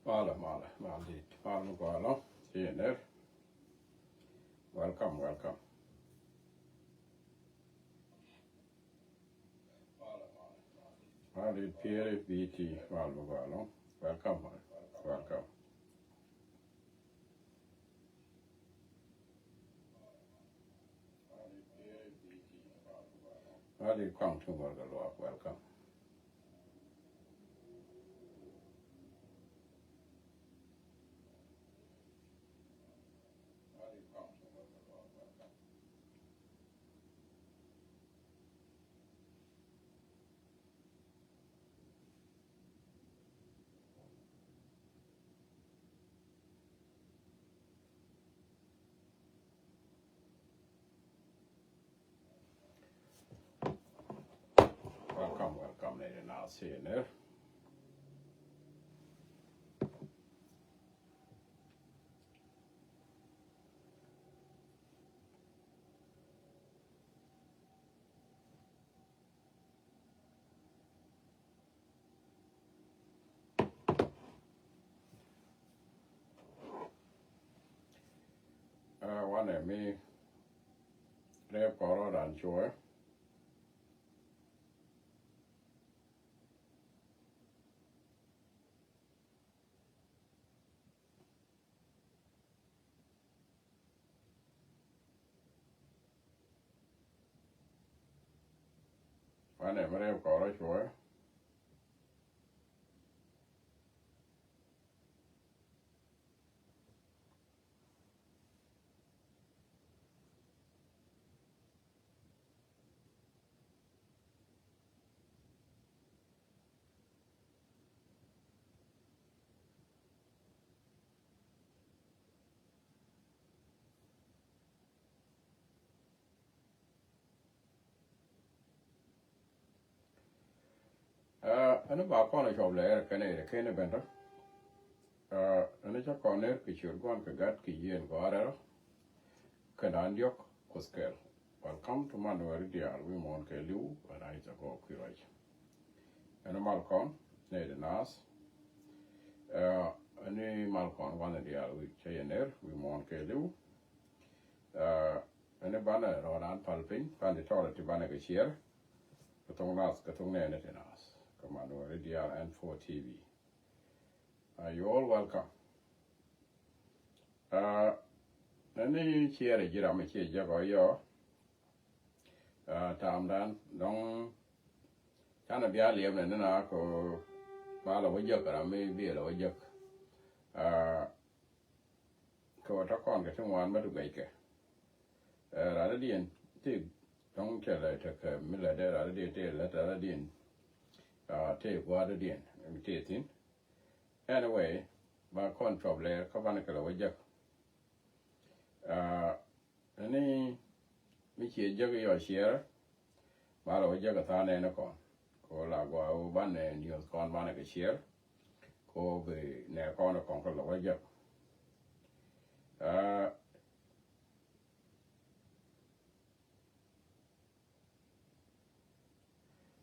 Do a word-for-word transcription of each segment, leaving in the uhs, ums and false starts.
Malɛ, malɛ, mal dit, mal mi gɔaa ɛlɔ̱ŋ. Ci yɛ ner. Welcome, welcome. Mal dit P L B T, mal mi gɔaa ɛlɔ̱ŋ. Welcome, mal, welcome. Mal dit Kuaŋ Tuŋ Wal Gatluak, welcome. Welcome, welcome, nɛy ti naath, ci yɛ ner. Ɛ, wanɛ mi rɛp kɔrɔ dan cuɛ. Wanɛ mi rɛp kɔrɔ cuɛ. Ɛ, ɛn ba kɔn a cuɔp lɛ kɛn ɛ kɛn ɛ bɛn tɔ. Ɛ, ɛn cä kɔn ner kɛ ciöt guan kɛ gat kɛ yien gɔarɛ rɔ. Kɛ dan diɔk Kuoth kɛl. Welcome to Manuel diaal wi̱i̱ muɔ̱ɔ̱n kɛ li̱w ɛn a i̱ cɛ gɔɔk kui̱ ruac. Ɛn mal kɔn nɛy ti naath. Ɛ, ɛn mal kɔn wanɛ diaal wi̱i̱ cä yɛ ner wi̱i̱ muɔ̱ɔ̱n kɛ li̱w. Ɛ, ɛn banɛ rɔɔdan pal piny banɛ tɔɔrɛ ti banɛ kɛ ciɛɛr. Kɛ thoŋ naath kɛ thoŋ nɛɛnɛ ti naath kɛ Manuel diaal N four T V. Uh, you all welcome. Uh, ɛn ni ciɛɛr ji̱ ram mi ciɛ jek ɔ yɔ. Uh, tamdan dɔŋ canɛ bia liɛm nɛ ni na kɛ ba lɛ wä jek ram mi bi lɛ wä jek. Uh, kɛ wä tɔ kɔn kɛ ti ŋuan mɛ ti guɛckɛ. Ɛ, ran dɔ̱diɛn ti dɔ̱ŋ tɛlɛ tekɛ mi lätdɛ, ran dɔ̱diɛn ti lät, ran dɔ̱diɛn, ɛ, ti gua̱a̱r dɔ̱diɛn ti thi̱n. Anyway, ba kɔn cuɔp lɛ kä banɛ kɛ lɛ wä jek. Ɛ, ɛn ni mi ciɛ jek yɔ ciɛɛr, ba lɛ wä jek ɛ tha̱a̱ŋ nɛɛni kɔn. Ko la gɔaa wä banɛ news kɔn banɛ kɛ ciɛɛr. Ko bi nɛ kɔn kɔn kɛ lɛ wä jek. Ɛ,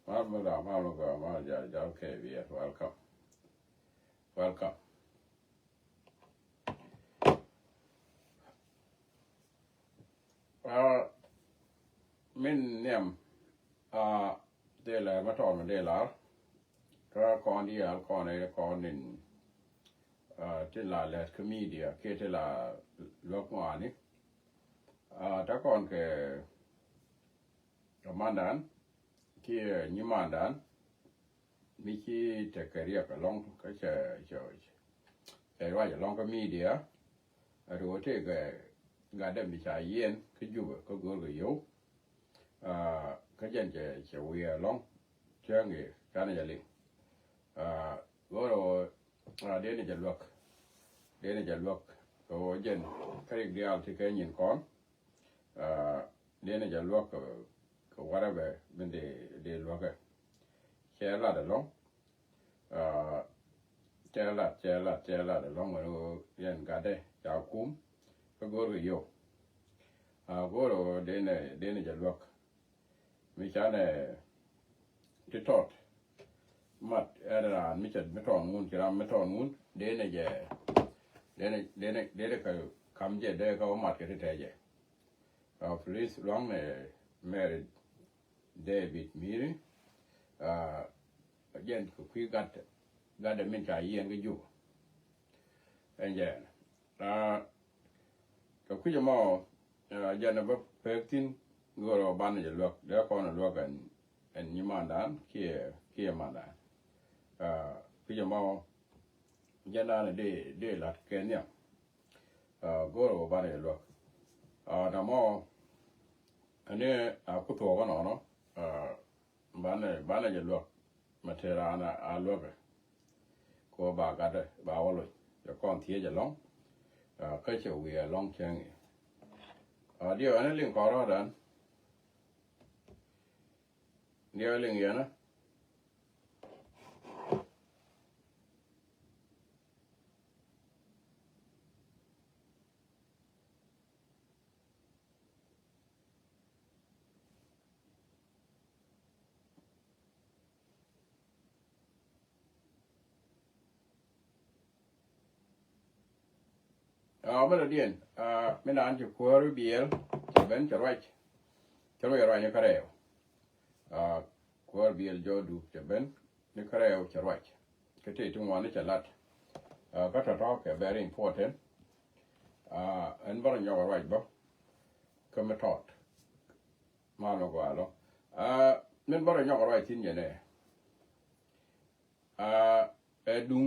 Mal mi la, mal mi gɔaa, mal jal, jal K B S, welcome. Welcome. Uh, min niam, uh, dee lɛ ma tɔɔl mi dee lar. Kä kɔn diaal kɔn ɛ kɔn in, uh, ti la lɛt kä media kiɛ ti la luäk ŋɔaani. Uh, ta kɔn kɛ kɛ mandan kiɛ nyimandan mi ci tekɛ riɛk ɛlɔ̱ŋ kä cɛ, cɛ, cɛ ruac ɛlɔ̱ŋ kä media. Ɛ ti wä tëëkɛ gat dee mi ca yiɛn kä Jubɛ kä go̱o̱r kɛ yio̱w. Kä jɛn cɛ, cɛ wiee ɛlɔ̱ŋ cäŋ i̱ canɛ jɛ liŋ. Go̱o̱r ɛ wä dee ni jɛ luäk, dee ni jɛ luäk kɛ wä jɛn kä rik diaal ti kɛ nyin kɔn. Dee ni jɛ luäk kɛ, kɛ whatever min dee, dee luäkɛ. Cɛ lat ɛlɔ̱ŋ. Cɛ lat, cɛ lat, cɛ lat ɛlɔ̱ŋ wän ɣöö yɛn gatdɛ ca kum kä go̱o̱rkɛ yio̱w. Go̱o̱r ɣöö dee ni, dee ni jɛ luäk. Mi canɛ ti tɔt mat ɛn raan mi cɛ mi tɔɔn ŋun ci ram mi tɔɔn ŋun dee nɛ jɛ dee nɛ dee nɛ dee nɛ kɛ kam jɛ dee kɛ wä mat kɛ ti tɛɛ jɛ. Please luaŋ nɛ Mary David Miri. Jɛn kɛ kui̱ gat gat dɛ min ca yiɛn kɛ Juba. Ɛn jɛ ɛn kɛ kui̱c ɛmɔ jɛn ɛ bä pek thin. Go̱o̱rɛ ɔ banɛ jɛ luäk dee kɔn ɛ luäk ɛn ɛn nyi mandan kiɛ kiɛ mandan. Kui̱c ɛmɔ jɛn dan ɛ dee dee lat kɛ nhiam. Go̱o̱rɛ ɔ banɛ jɛ luäk. Namɔ ɛni a ku thuɔk ɛnɔnɔ. Banɛ banɛ jɛ luäk mɛ te raan a luäkɛ. Kɛ wä ba gatdɛ ba wä loc cɛ kɔn thiec ɛlɔ̱ŋ. Kä cɛ wi̱i̱ ɛlɔ̱ŋ cäŋ i̱ diɛ ɛn liŋ kɔn rɔ̱dan. Diɛ liŋ yɛn ɛ Aa mi lɔ diɛn aa mi naan ci kuäär biɛl cɛ ben cɛ ruac. Cɛ ruac ruac ni kärɛw. Aa kuäär biɛl jɔɔdu cɛ ben ni kärɛw cɛ ruac. Kä tëë ti ŋuan ni cɛ lat. Aa kä tɔ̱tɔ̱ kɛ very important. Aa ɛn bä rɔ nyɔk ruac bä kä mi tɔt. Mal mi gɔaa lɔ aa min bä rɔ nyɔk ruac thin jɛ nɛ. Aa ɛ duŋ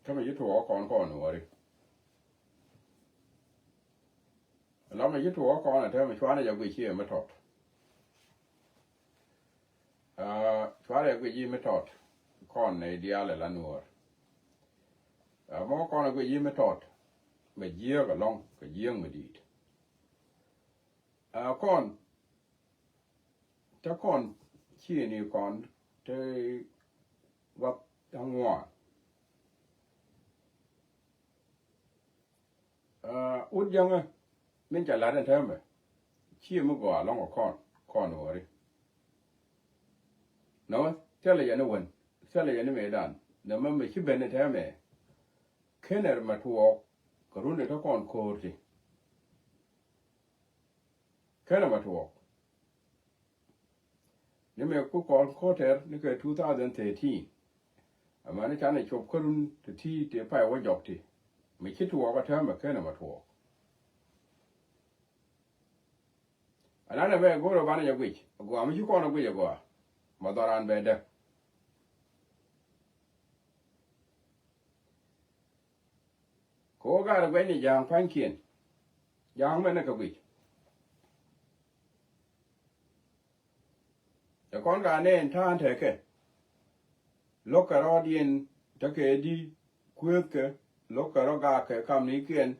tämɛ ci tuɔɔk kɔn kɔn wääri. Lamɛ ci tuɔɔk kɔn ɛ tämɛ cuanɛ jɛ guic ci ɛ mi tɔt. Aa cuanɛ jɛ guic ci mi tɔt kɔn nɛ diaal ɛ la nuɔɔr. Aa mɔ kɔn ɛ guic ci mi tɔt mɛ jiääk ɛlɔ̱ŋ kɛ jiääk mi di̱i̱t. Aa kɔn te kɔn ciëëni kɔn te guath aŋuan. Aa wut jäŋä min ca la̱t ɛn täämɛ cië mi gɔaa lɔ̱ŋ ɔ kɔn kɔn wääri. Nɔmɔ thilɛ yɛn ni wän thilɛ yɛn ni mëëdan nɔmɔ mi ci ben ɛn täämɛ. Kenɛ mɛ tuɔɔk kɛ run ɛ te kɔn ko̱o̱r ti. Kenɛ mɛ tuɔɔk ni mɛ ku kɔn ko̱o̱tɛr ni kɛ two thousand thirteen. Amäni canɛ cop kärun ti ti ti pay wä jɔk ti mi ci tuɔɔk ɛ täämɛ kenɛ mɛ tuɔɔk. Ananɛ bɛ go̱o̱r ɛ banɛ jɛ guic agɔaa mi ci kɔn ɛ guic agɔaa. Mɛ dhɔran bɛ däk. Kɛ ɣöö gaat ɛ guɛcni ja̱a̱ŋ pa̱nykiɛn. Ja̱a̱ŋ mɛn ɛ kɛ guic. Cɛ kɔn gaat nɛɛn ta̱a̱n tekɛ. Lo̱kɛ rɔ̱diɛn tekɛ di kueethkɛ lo̱kɛ rɔ̱ gakɛ kamnikiɛn.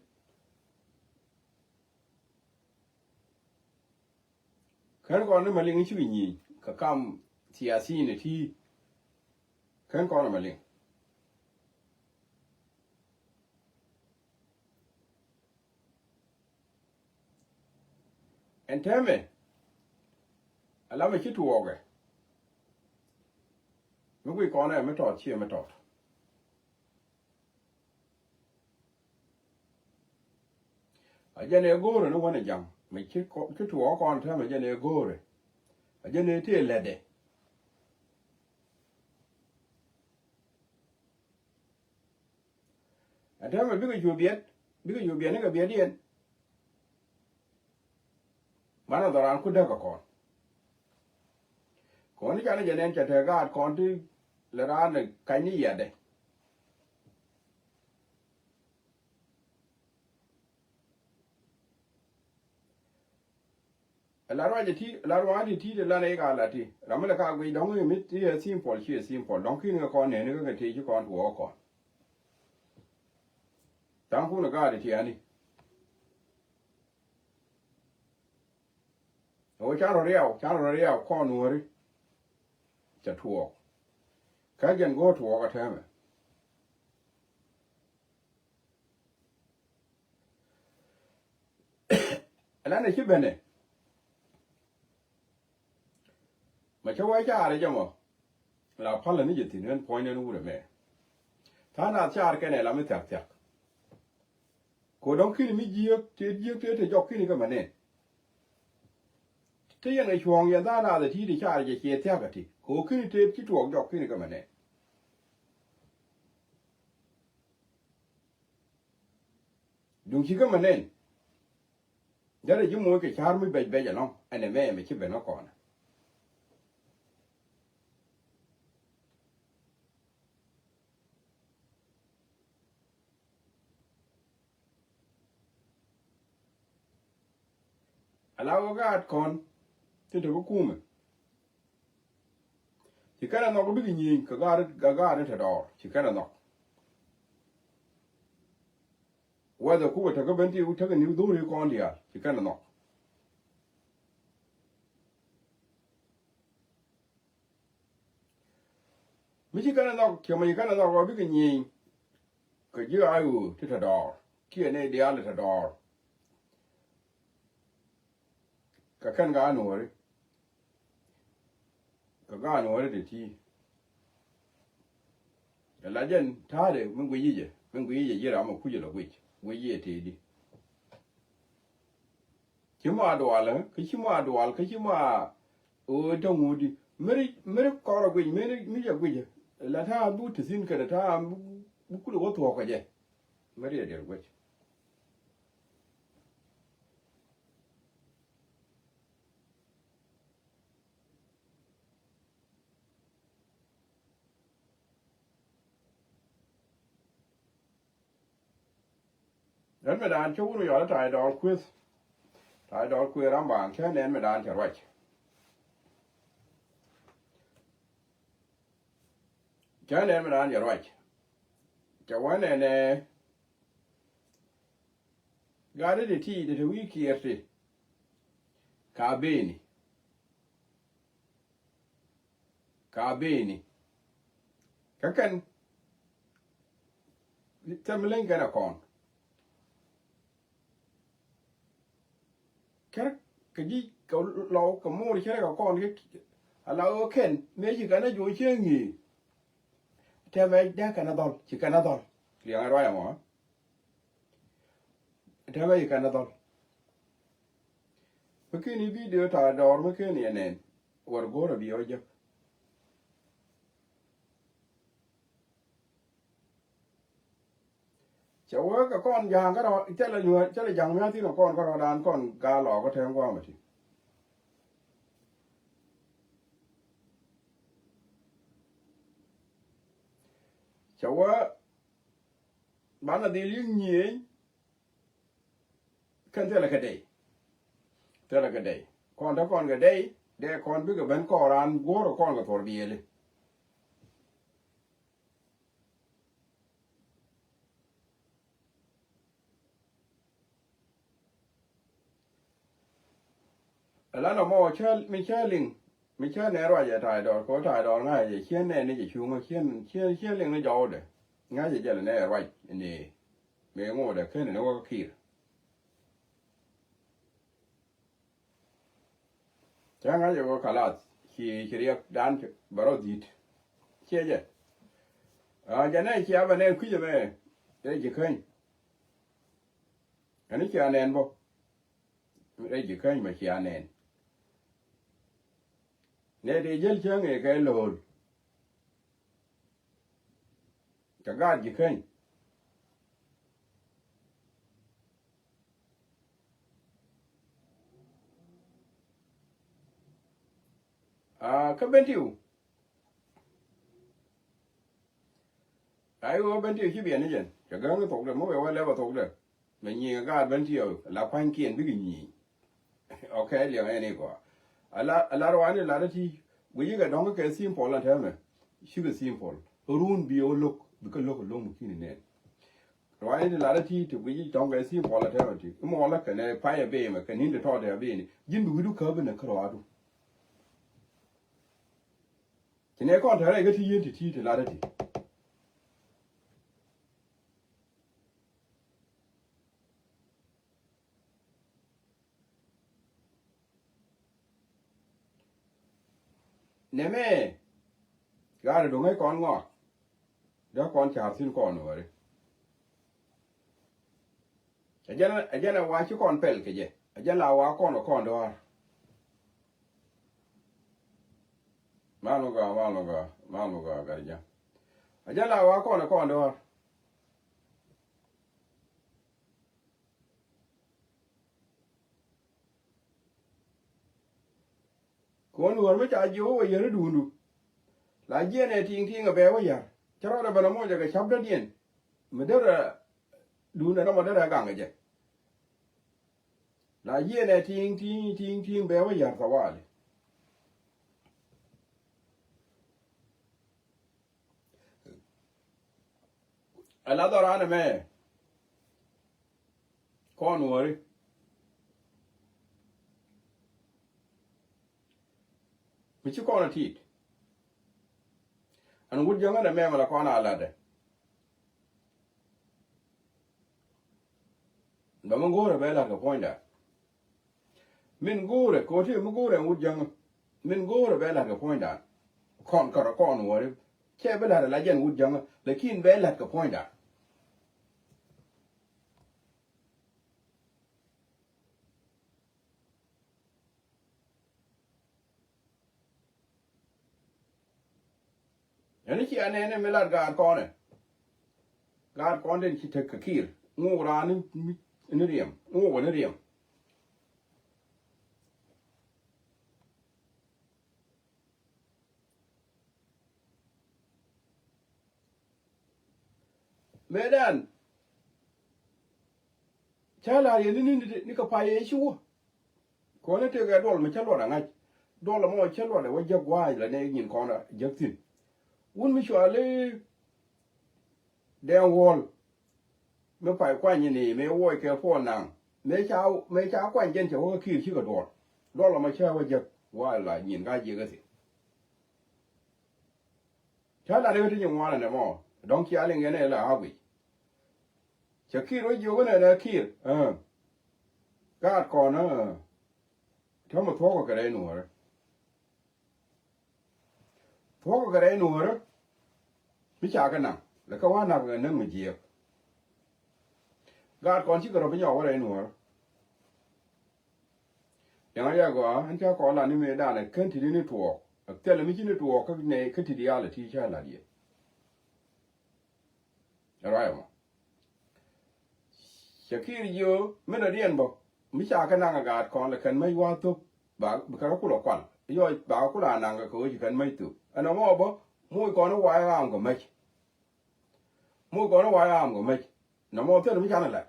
Kän kɔn ni ma liŋ i̱ ci wi̱c nyieny kɛ kam thiathiin iti. Kän kɔn ni ma liŋ. Ɛn täämɛ alamɛ ci tuɔɔkɛ. Mi guic kɔn ɛ mi tɔt ciɛ mi tɔt. A jɛn ɛ go̱o̱rɛ ni wänɛ ja̱ŋ mi ci tuɔɔk kɔn täämɛ jɛn ɛ go̱o̱rɛ. A jɛn ɛ tëë lätdɛ. Ɛn täämɛ bikɛ cu biɛt bikɛ cu biɛt ni kɛ biɛt yɛn. Banɛ dhɔran ku däk kɛ kɔn. Kɔn ni canɛ jɛ nɛn cɛ te gaat kɔn ti lɛ raan ni ka̱ny ni yiadɛ. Ɛ la ruac ɛ ti la ruac ɛ ti ti lanɛ i̱ ka la ti ram mi lɛ ka guic dɔ̱ŋ i̱ mi ti ɛ simple ci ɛ simple dɔ̱ŋ ki̱n kɛ kɔn nɛni kɛ kɛ ti ci kɔn tuɔɔk kɔn. Tha̱a̱ŋ kun ɛ gaat ɛ ti ani. Ɛ wä can rɔ riaw can rɔ riaw kɔn nuɔ̱ri. Cɛ tuɔɔk kä jɛn go̱o̱r tuɔɔk ɛ täämɛ. Ɛlɛn ɛ ci benɛ. Ma cä wee caarɛ jɛ mɔ. La palä ni jɛ thi̱n ɣän puɔ̱ny nɛn wurɛ mɛ. Tha̱a̱ŋ naath car kɛnɛ la mi thia̱k thia̱k. Kɛ ɣöö dɔ̱ŋ ki̱ni mi jiääk tëë jiääk tëë te jɔk ki̱ni kä mɛ nɛn. Te yɛn kɛ cuɔ̱ɔ̱ŋ yɛn tha̱a̱ŋ naath ɛ ti̱i̱t ɛ car jɛ ciɛ thia̱k ɛ ti kɛ ɣöö ki̱ni tëë ci tuɔɔk jɔk ki̱ni kä mɛ nɛn. Duŋ ci kä mɛ nɛn. Derɛ ji̱ moc kɛ ca̱r mi bɛc bɛc ɛnɔ ɛn ɛmɛ ɛmɛ ci ben kä kɔn. Ala wä gaat kɔn tin te kä kumɛ. Ci kɛn ɛ nhɔk bikɛ nyieny kɛ gaat kɛ gaat ni te dɔɔr ci kɛn ɛ nhɔk. Whether kubɛ tekä ben ti tekɛ ni dhuri kɔn diaal ci kɛn ɛ nhɔk. Mi ci kɛn ɛ nhɔk ciɛ mɔ ci kɛn ɛ nhɔk ɔ bikɛ nyieny. Kɛ ji̱ a ɣöö ti te dɔɔr kiɛ nɛy diaal ti te dɔɔr. Kɛ kɛn ka nuɔ̱ɔ̱ri kɛ ka nuɔ̱ɔ̱ri ti ti. Kɛ la jɛn ta̱a̱dɛ mi guic jɛ mi guic jɛ ji̱ ram ɛ kuc jɛ lɔ guic guic jɛ tëëdi. Ci ma dual kä ci ma dual kä ci ma ɣöö täŋ ŋudi. Meri meri kɔrɔ guic meri mi jɛ guic. La ta̱a̱ bi ti thi̱n kɛnɛ ta̱a̱ bi kulɛ wä thuɔ̱k kɛ jɛ. Meri jɛ diɛl guic. Ɣän mi daan cä wun yɔl ta̱a̱ dɔɔr kueth. Ta̱a̱ dɔɔr kueth ram baaŋ cä nɛn mi daan cɛ ruac. Cä nɛn mi daan cɛ ruac. Cɛ wä nɛnɛ. Gat ti ti ti ti wi̱i̱ kiɛɛr ti. Ka beni. Ka beni. Kä kɛn thɛm leny kɛn a kɔn. Kɛr kɛ ji̱ kɛ lɔw kɛ mo̱o̱r cɛ rɛ kɛ kɔn kɛ ala ɣöö kɛn mëë ci kɛn a juɔ̱ɔ̱c cɛ ŋi̱i̱. Tɛmɛ dee kɛn a dhɔl ci kɛn a dhɔl. Liɛŋɛ ruac ɛmɔ. Tɛmɛ ci kɛn a dhɔl. Mi ken i̱ video ta̱a̱ dɔɔr mi ken i̱ ɛnɛn. Wär go̱o̱r a bi ɔ jek. Cɛ wee kɛ kɔn ja̱a̱ŋ kärɔ̱ thilɛ nyuɔ̱ɔ̱r thilɛ ja̱a̱ŋ mi a thi̱n kɛ kɔn kärɔ̱ daan kɔn gaa lɔɔk kä tɛŋ gua̱a̱mɛ ti. Cɛ wee banɛ dhil yi̱k nyiëëny. Kɛn thilɛ kɛ dey. Thilɛ kɛ dey kɔn te kɔn kɛ dey. Dee kɔn bikɛ ben kɔn raan guɔ̱ɔ̱r kɛ kɔn kɛ thuɔ̱r biëëli. Ɛlɔ̱ŋ ɛmɔ cä mi cä liŋ mi cä nɛn ruac ɛ ta̱a̱ dɔɔr kɛ ta̱a̱ dɔɔr ŋa̱c ɛ ciɛn nɛn ni jɛ cuŋä ciɛn ciɛn ciɛn liŋ ni jɔwdɛ. Ŋa̱c ɛ jɛl nɛ ruac ni mëë ŋo̱o̱dɛ ken ni wä kä ki̱i̱r. Cä ŋa̱c ɛ wä kalath ci ci riɛk dan bɛ rɔ dhi̱t. Ciɛ jɛ. Aa jɛ nɛ cia bɛ nɛ kui̱c ɛmɛ. Rɛy ji̱ käny. Ɛn i̱ cia nɛn bä. Rɛy ji̱ käny mɛ cia nɛn. Nɛ tëë jäl cäŋ ëë kɛ lo̱o̱l. Kɛ gaat ji̱ käny. Aa kä Bentiu. Ai ɣöö Bentiu ci biɛn ni jɛn cɛ gäŋ thokdɛ mɔ wee wä lɛpɛ thokdɛ. Mɛ nyiŋ gaat Bentiu la kua̱nykiɛn bikɛ nyiŋ. Ok liɛŋ ɛn ikɔ. Ala ala ruaani lat ti guic ikɛ dɔ̱ŋ kɛ simple ɛn tɛmɛ. Cikɛ simple run bi ɣä lo̱k bikɛ lo̱k lo̱k mi ki̱ni nɛn. Ruaani ti lat ti ti guic i̱ tɔ̱ŋ kɛ simple ɛn tɛmɛ ti imɔ la kɛnɛ pay ɛ bee mɛ kɛ ni̱n ti tɔɔt ɛ bee ni ji̱n bi wi̱du käp inɛ kä ruaadu. Ci nɛ kɔn te rɛy kä ti yien ti ti ti lat ti. Nɛmɛ Gaat duŋ ɛ kɔn ŋɔak. Dee kɔn ca̱r thi̱n kɔn wääri. Ɛ jɛn, ɛ jɛn ɛ wa ci kɔn pɛl kɛ jɛ. Ɛ jɛn la wa kɔn ɛ kɔn dɔ̱ɔ̱r. Mal mi gɔaa, mal mi gɔaa, mal mi gɔaa, Gatjaŋ. Ɛ jɛn la wa kɔn ɛ kɔn dɔ̱ɔ̱r. Kɛ ɣöö Nuäär mi ca jiök wä yär i̱ duundu. La jiɛn ɛ ti̱i̱ŋ ti̱i̱ŋ ɛ bɛ wä yär. Cä rɔɔdɛ ben ɛ moc ɛ kɛ ca̱p dädiɛn. Mi derɛ duundɛ nɔmɔ derɛ gaŋ ɛ jɛ. La jiɛn ɛ ti̱i̱ŋ ti̱i̱ŋ ti̱i̱ŋ ti̱i̱ŋ bɛ wä yär thawali. Ɛ la dhɔran ɛmɛ kɔn wäri. Mi ci kɔn a tit. Ɛn wut jäŋä nɛ mɛmɛ la kɔn a latdɛ. Bɛ mi go̱o̱rɛ bɛ lat kɛ puɔ̱nydan. Min go̱o̱rɛ kɛ ɣöö ti mi go̱o̱rɛ ɛn wut jäŋä. Min go̱o̱rɛ bɛ lat kɛ puɔ̱nydan. Kɔn kärɛ kɔn wäri. Cɛ bi lat ala jɛn wut jäŋä. Lakin bɛ lat kɛ puɔ̱nydan. Ɛn i̱ cia nɛɛnɛ mi lat gaat kɔnɛ. Gaat kɔn den ci tek kɛ Kiir. Ŋuuk raan ni, ni riɛm. Ŋuuk wä ni riɛm. Mëëdan cä la̱r yɛ ni, ni, ni, ni kɛ pay yɛ ci wä. Kɔn i̱ tëëkɛ duɔl mi cä luɔt aŋa̱c. Duɔl ɛmɔ cä luɔt ɛ wä jäk wa̱a̱c la nɛ nyin kɔn a jäk thi̱n. Wun mi cuali Dɛŋ Wuɔl. Mi pay kuany ni mëë wuɔc kɛ puɔl naŋ. Mëë ca, mëë ca kuany jɛn cɛ wä kä Kiir cikɛ duɔl. Duɔl ɛmɔ cä wä jäk wa̱a̱c la nyin ka jiäk ɛ thi̱n. Cä lat i̱ kä ti nyin ŋuan ɛnɛ mɔ dɔ̱ŋ cia liŋ yɛn ɛ la a guic. Cɛ Kiir wä jiök inɛnɛ Kiir, ɛ. Gaat kɔn, ɛ. Täämɛ thuɔ̱kɔ kɛ rɛy Nuäärä. Thuɔ̱kɔ kɛ rɛy Nuäärä. Mi ca kɛ naŋ lɛ kɛ wa̱a̱ nak kɛ näk mi jiɛɛk. Gaat kɔn cikɛ rɔ bi nyɔk wä rɛy Nuäärä. Yɛn a yɛ gɔaa ɛn ca kɔn la ni mëëdan ɛ kän ti̱ti̱ ni tuɔɔk. Ɛ thilɛ mi ci ni tuɔɔk kä nɛ kä ti̱ti̱ yal ɛ ti ca la̱t yɛ. Ɛ ruac ɛmɔ. Cɛ Kiir jiö mi dɔ̱diɛn bä mi ca kɛ naŋ ɛ gaat kɔn lɛ kɛn mäc wa̱a̱ thop. Ba bi kɛ rɔ kulɛ kual yɔc ba kɛ kulɛ anaŋ kɛ kɛ ɣöö ci kɛn mäc thop ɛn ɛmɔ bä. Moc kɔn i̱ wa̱a̱ ɣaam kɛ mäc. Moc kɔn i̱ wa̱a̱ ɣaam kɛ mäc. Nɔmɔ thil mi canɛ la̱t.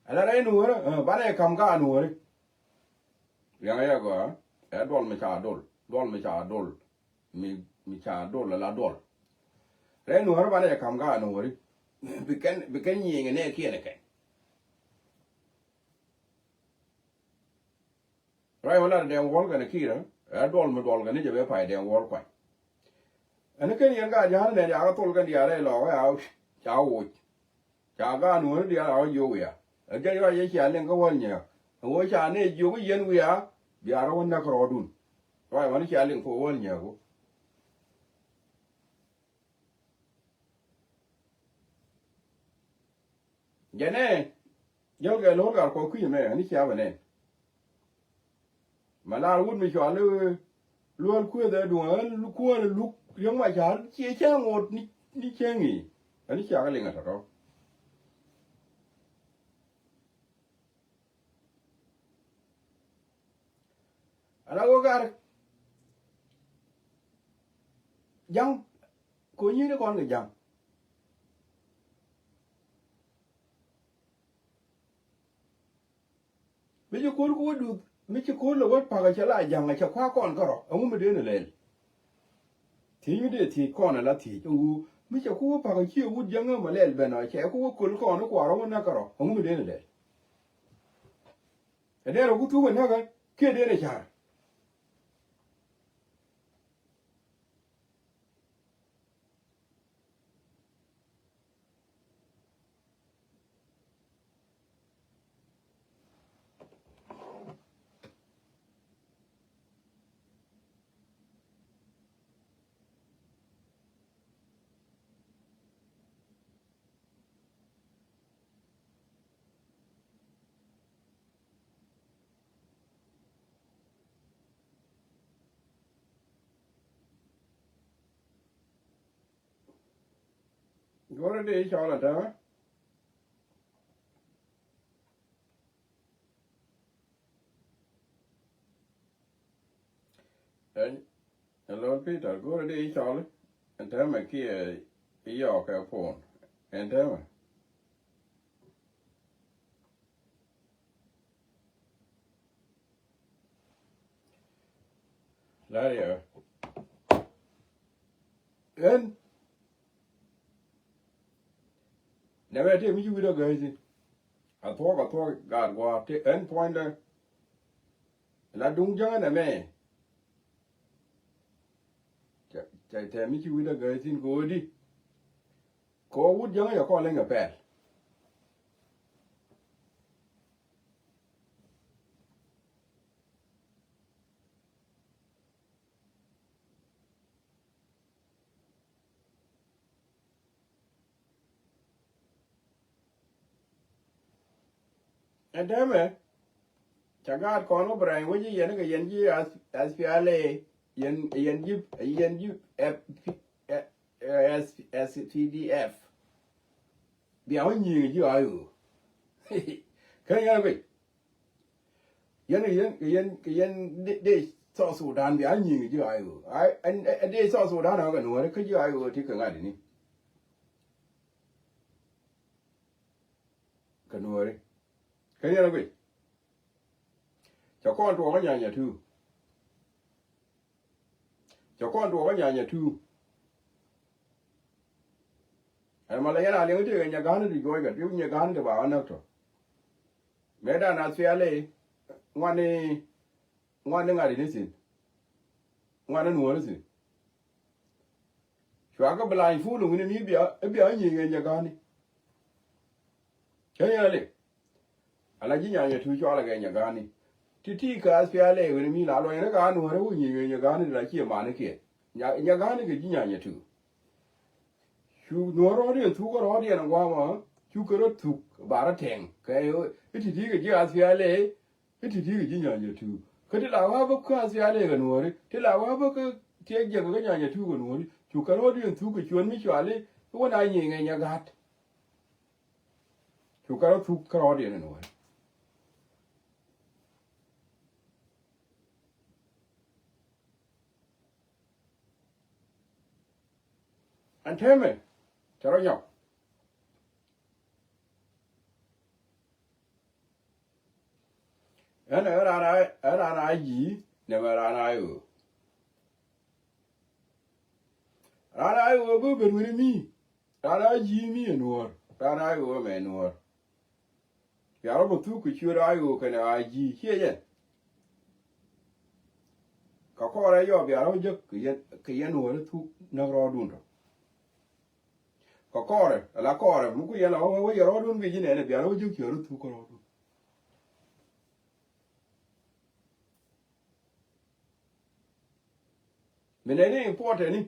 Ala rɛy Nuäärä, ɛ, banɛ kam ka Nuääri. Riaŋ yɛ gɔaa, ɛ, duɔl mi ca dol, duɔl mi ca dol, mi, mi ca dol ala duɔl. Rɛy Nuäärä banɛ kam ka Nuääri. Bi kɛn, bi kɛn nyiŋ nɛ kiɛn kɛn. Ruac wä lat Dɛŋ Wuɔl kɛnɛ Kiir ɛ duɔl mi duɔl kɛn ni jɛ bɛ pay Dɛŋ Wuɔl kuany. Ɛn kɛn yɛn ka ja̱a̱n nɛ diakä thol kɛn diaal rɛy lɔɔk ɛ ca woc. Ca gaat Nuääri diaal a wä jiök wiaa. Ɛ jɛc ruac yɛ cia liŋ kä wäl nyääk. Ɛ wä ca nɛ jiök yɛn wiaa bia rɔ wä näk rɔɔdun. Ruac wä ni cia liŋ kɛ wäl nyääk wä. Jɛnɛ jäl kɛ lo̱r gat kɔ kui̱ mɛ ni cia bɛ nɛn. Ma lar wut mi cɔal i̱ Luäl Kuëth ɛ duŋ ɛ kuäär luk riäŋ ma ca̱r ciɛ cä ŋot ni, ni cäŋ i̱. Ani cia kɛ liŋ ɛ tɔ̱tɔ̱. Ala wä gar ja̱ŋ ko nyi̱i̱ni kɔn kɛ ja̱ŋ. Mi ci ko̱r ku wä duth mi ci ko̱r lɛ wä pakä cɛ la ja̱ŋ cɛ kua̱r kɔn kärɔ ɛŋu mi dee ni lɛl. Thiec mi dee thiec kɔn ala thiec ɛŋu mi cɛ ku wä pakä ci wut ja̱ŋ ɛmɛ lɛl ben ɔ cɛ ku wä köl kɔn kua̱r ɛŋu nɛ kärɔ ɛŋu mi dee ni lɛl. Ɛ dee rɔ ku thuk ɛ näkä kiɛ dee ni ca̱r. Go̱rɛ dee i̱ cɔl ɛn täämɛ. Ɛn, ɛn lɔl Peter, go̱rɛ dee i̱ cɔl ɛn täämɛ kiɛ i̱ yɔɔk kɛ puɔ̱n ɛn täämɛ. La̱r yɛ ɣän nɛmɛ tëë mi ci wi̱cdä gäi thi̱n. A thuɔ̱k, a thuɔ̱k gaat gua̱a̱r tëë ɛn puɔ̱nydä. La duŋ jäŋä nɛmɛ. Tɛ, tɛ, tɛ mi ci wi̱cdä gäi thi̱n kɛ ɣöö di. Kɛ ɣöö wut jäŋä cɛ kɔn leny kɛ pɛl. Ɛn täämɛ ca gaat kɔn wä bɛ rɛy wec i̱ yɛn kɛ yɛn ji̱ S P L A, yɛn, yɛn ji̱, yɛn ji̱ F P, eh, eh, S P D F. Bia wä nyiŋ ji̱ I O. Kä yɛn guic. Yɛn, yɛn, yɛn, yɛn dee, dee South Sudan bia nyiŋ ji̱ I O. Ai, ɛn, ɛn dee South Sudan ɛ kɛ nuɔ̱ɔ̱ri kä ji̱ I O ti kɛ ŋa̱t ni. Kɛ nuɔ̱ɔ̱ri. Kä yɛn guic. Cɛ kɔn tuɔɔk kä nyanya tu. Cɛ kɔn tuɔɔk kä nyanya tu. Ɛn malɛ yɛn a liɛŋ ti kɛ nyɛ ga̱a̱n ti juɔc kɛ ti nyɛ ga̱a̱n ti ba ɣän näk tɔ. Mëë dan a thial i̱ ŋuani, ŋuani ŋa̱t ini thi̱n. Ŋuani nuɔ̱ɔ̱ri thi̱n. Cua kä blind fool wi̱ni mi bia, bia nyiŋ ɛ nyɛ ga̱a̱ni. Cä yɛn a liŋ. Ala ji̱ nyanya tu cɔal a gɛ nyɛ ga̱a̱ni. Ti ti ka S P L A wi̱ni mi la luɔ̱nyni ka nuɔ̱ɔ̱ri wä nyiŋ ɛ nyɛ ga̱a̱ni ti la cie mani kiɛ. Nya, nyɛ ga̱a̱ni kɛ ji̱ nyanya tu. Cu nuɔ̱ɔ̱r rɔɔdiɛn thuk kä rɔɔdiɛn ɛ gua̱a̱mä cu kɛ rɔ thuk ba rɔ tɛŋ kɛ i̱ ti ti kɛ ji̱ S P L A. I̱ ti ti kɛ ji̱ nyanya tu. Kä ti la wä bä kä thiali kɛ nuɔ̱ɔ̱ri. Ti la wä bä kä tiɛk jiɛk kä nyanya tu kɛ nuɔ̱ɔ̱ri. Cu kɛ rɔ̱diɛn thuk kɛ cuɔ̱n mi cuali. I̱ wä na nyiŋ ɛ nyɛ ga̱a̱t. Cu kɛ rɔ thuk kä rɔ̱diɛn ɛ nuɔ̱ɔ̱ri. Ɛn täämɛ cɛ rɔ nyɔk. Ɛn ɛ raan a, ɛ raan a ji̱ nɛmɛ raan a ɣöö. Raan a ɣöö bi ben wi̱ni mi. Raan a ji̱ mi ɛ nuɔ̱ɔ̱r. Raan a ɣöö mɛ nuɔ̱ɔ̱r. Bia rɔ bä thuk kɛ ciöt a ɣöö kɛnɛ a ji̱ ciɛ jɛn. Kɛ kɔrɛ yɔ bia rɔ jek kɛ yɛn, kɛ yɛn nuɔ̱ɔ̱r thuk näk rɔɔdun tɔ. Kɛ kɔrɛ, ala kɔrɛ mi ku yɛn la wä wä yɛ rɔɔdun bi ji̱ nɛnɛ bia rɔ wä ji̱ kiɛ rɔ thuk kɛ rɔɔdun. Mi nɛy ni important ni,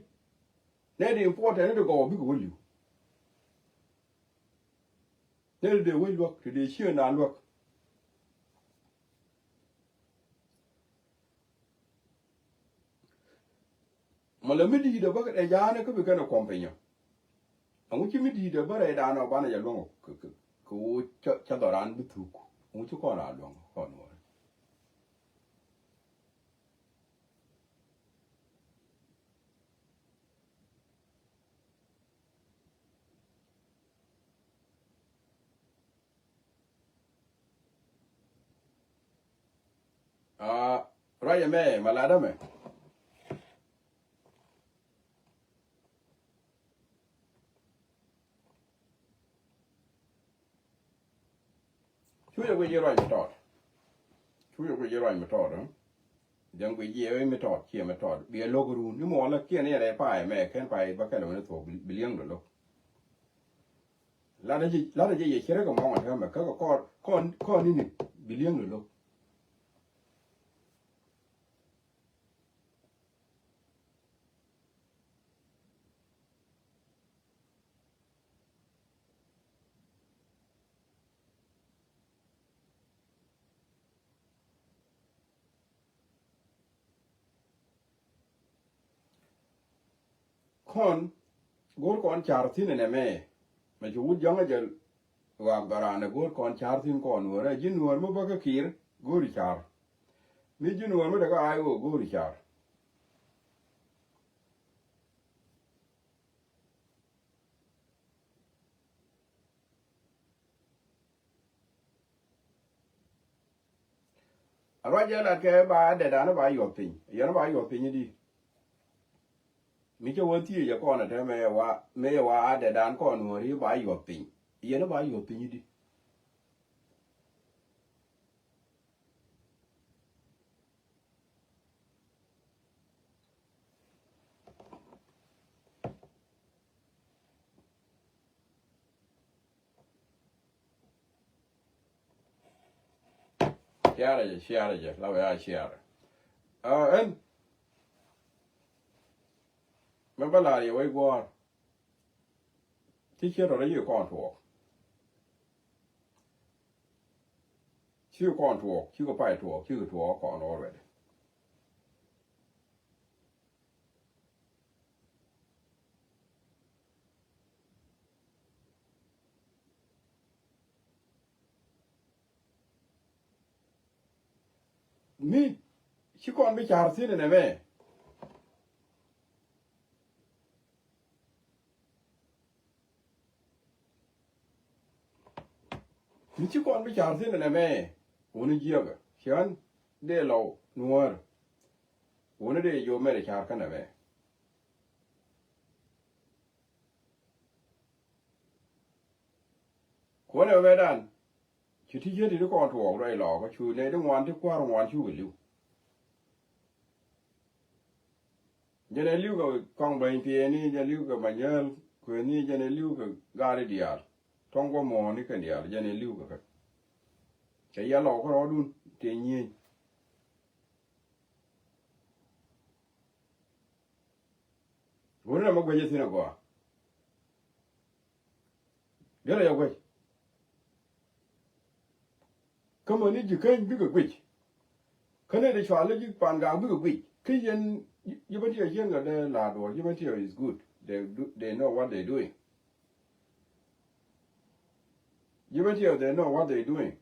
nɛy di important ni ti gɔw bikɛ wä li̱w. Nɛy ti dee wec luäk, ti dee cië naan luäk. Mɔ lɛ mi di̱i̱t ɛ bä kɛ ja̱a̱nɛ kä bi kɛn ɛ kuɔm piny ɔ. Ɛŋu ci mi di̱i̱t ɛ bä rɛydan ɔ banɛ jɛ luäŋ ɔ kɛ, kɛ, kɛ ɣöö cä, cä dhɔran bi thuk. Ɛŋu ci kɔn raa luäŋ ɔ kɔn wä. Aa, ruacɛ mɛ, ma latdä mɛ. Cucɛ guic i̱ ruac mi tɔɔt. Cucɛ guic i̱ ruac mi tɔɔt, ɛ? Jɛn guic i̱ mi tɔɔt, ciɛ mi tɔɔt. Biɛ lo̱k run. I̱ muɔlä kiɛn i̱ rɛy pay mɛ, kɛn pay bä kɛl wä ni thuɔ̱k bi, bi li̱eŋdɛ lo̱k. Latdä ji̱, latdä ji̱ yɛ cɛ rɛ kɛ mɔŋ ɛ täämɛ, kä kɛ kɔr, kɔn, kɔn ni̱ni, bi li̱eŋdɛ lo̱k. Kɔn go̱r kɔn car thi̱n ɛnɛ mɛ. Mɛ ci wut jäŋä jɛ ɣaak bɛ raan ɛ go̱o̱r kɔn ca̱r thi̱n kɔn Nuäärä. Ji̱ Nuäär mi bä kä Kiir go̱o̱ri ca̱r. Mi ji̱ Nuäär mi te kä Ayo go̱o̱ri ca̱r. A ruac jɛ lat kɛ ba dɛdan ba yuɔth piny. Yɛn ba yuɔth piny di. Mi cɛ wä thiec jɛ kɔn a te mëë wa, mëë wa dɛdan kɔn wä ri ba yuɔth piny. Yɛn ba yuɔth piny di. Ciarɛ jɛ, ciarɛ jɛ, la wee a ciarɛ. Aa, ɛn mɛ bä laar yɛ wec guɔ̱ɔ̱r. Ci ciet rɔ rɛy yi kɔn tuɔɔk. Ci kɔn tuɔɔk, ci kɛ pay tuɔɔk, ci kɛ tuɔɔk kɔn already. Mi ci kɔn bi ca̱r thi̱n nɛ mɛ. Mi ci kɔn bi ca̱r thi̱n nɛ mɛ. Wuni jiɛkɛ cian dee lɔw Nuäär. Wuni dee jiɔ mɛn ca̱r kä nɛ mɛ. Kuɔnɛ mɛ dan. Ci ti ciet ti kɔn tuɔɔk ruac lɔɔk kä cu nɛ di ŋuan ti kua̱r ŋuan cu kɛ li̱w. Jɛn ɛ li̱w kɛ kɔŋ beny piɛni, jɛn li̱w kɛ manyäl kueni, jɛn ɛ li̱w kɛ gari diaal. Tɔŋ guɔ muɔ̱ɔ̱ni kɛn diaal, jɛn ɛ li̱w kɛ kɛ. Cɛ yɛ lɔɔk kärɔɔdun tëë nyieny. Wuni na mi guec ithin agɔaa. Gɛlɛ yɛ guec. Kä mäni ji̱ keny bikɛ guic. Kä nɛy ti cɔal i̱ ji̱ Pangak bikɛ guic. Kä yɛn ji̱ bä tiɛw ciën kɛ dee la̱a̱t duɔ̱ɔ̱r, ji̱ bä tiɛw is good. They do, they know what they doing. Ji̱ bä tiɛw, they know what they doing.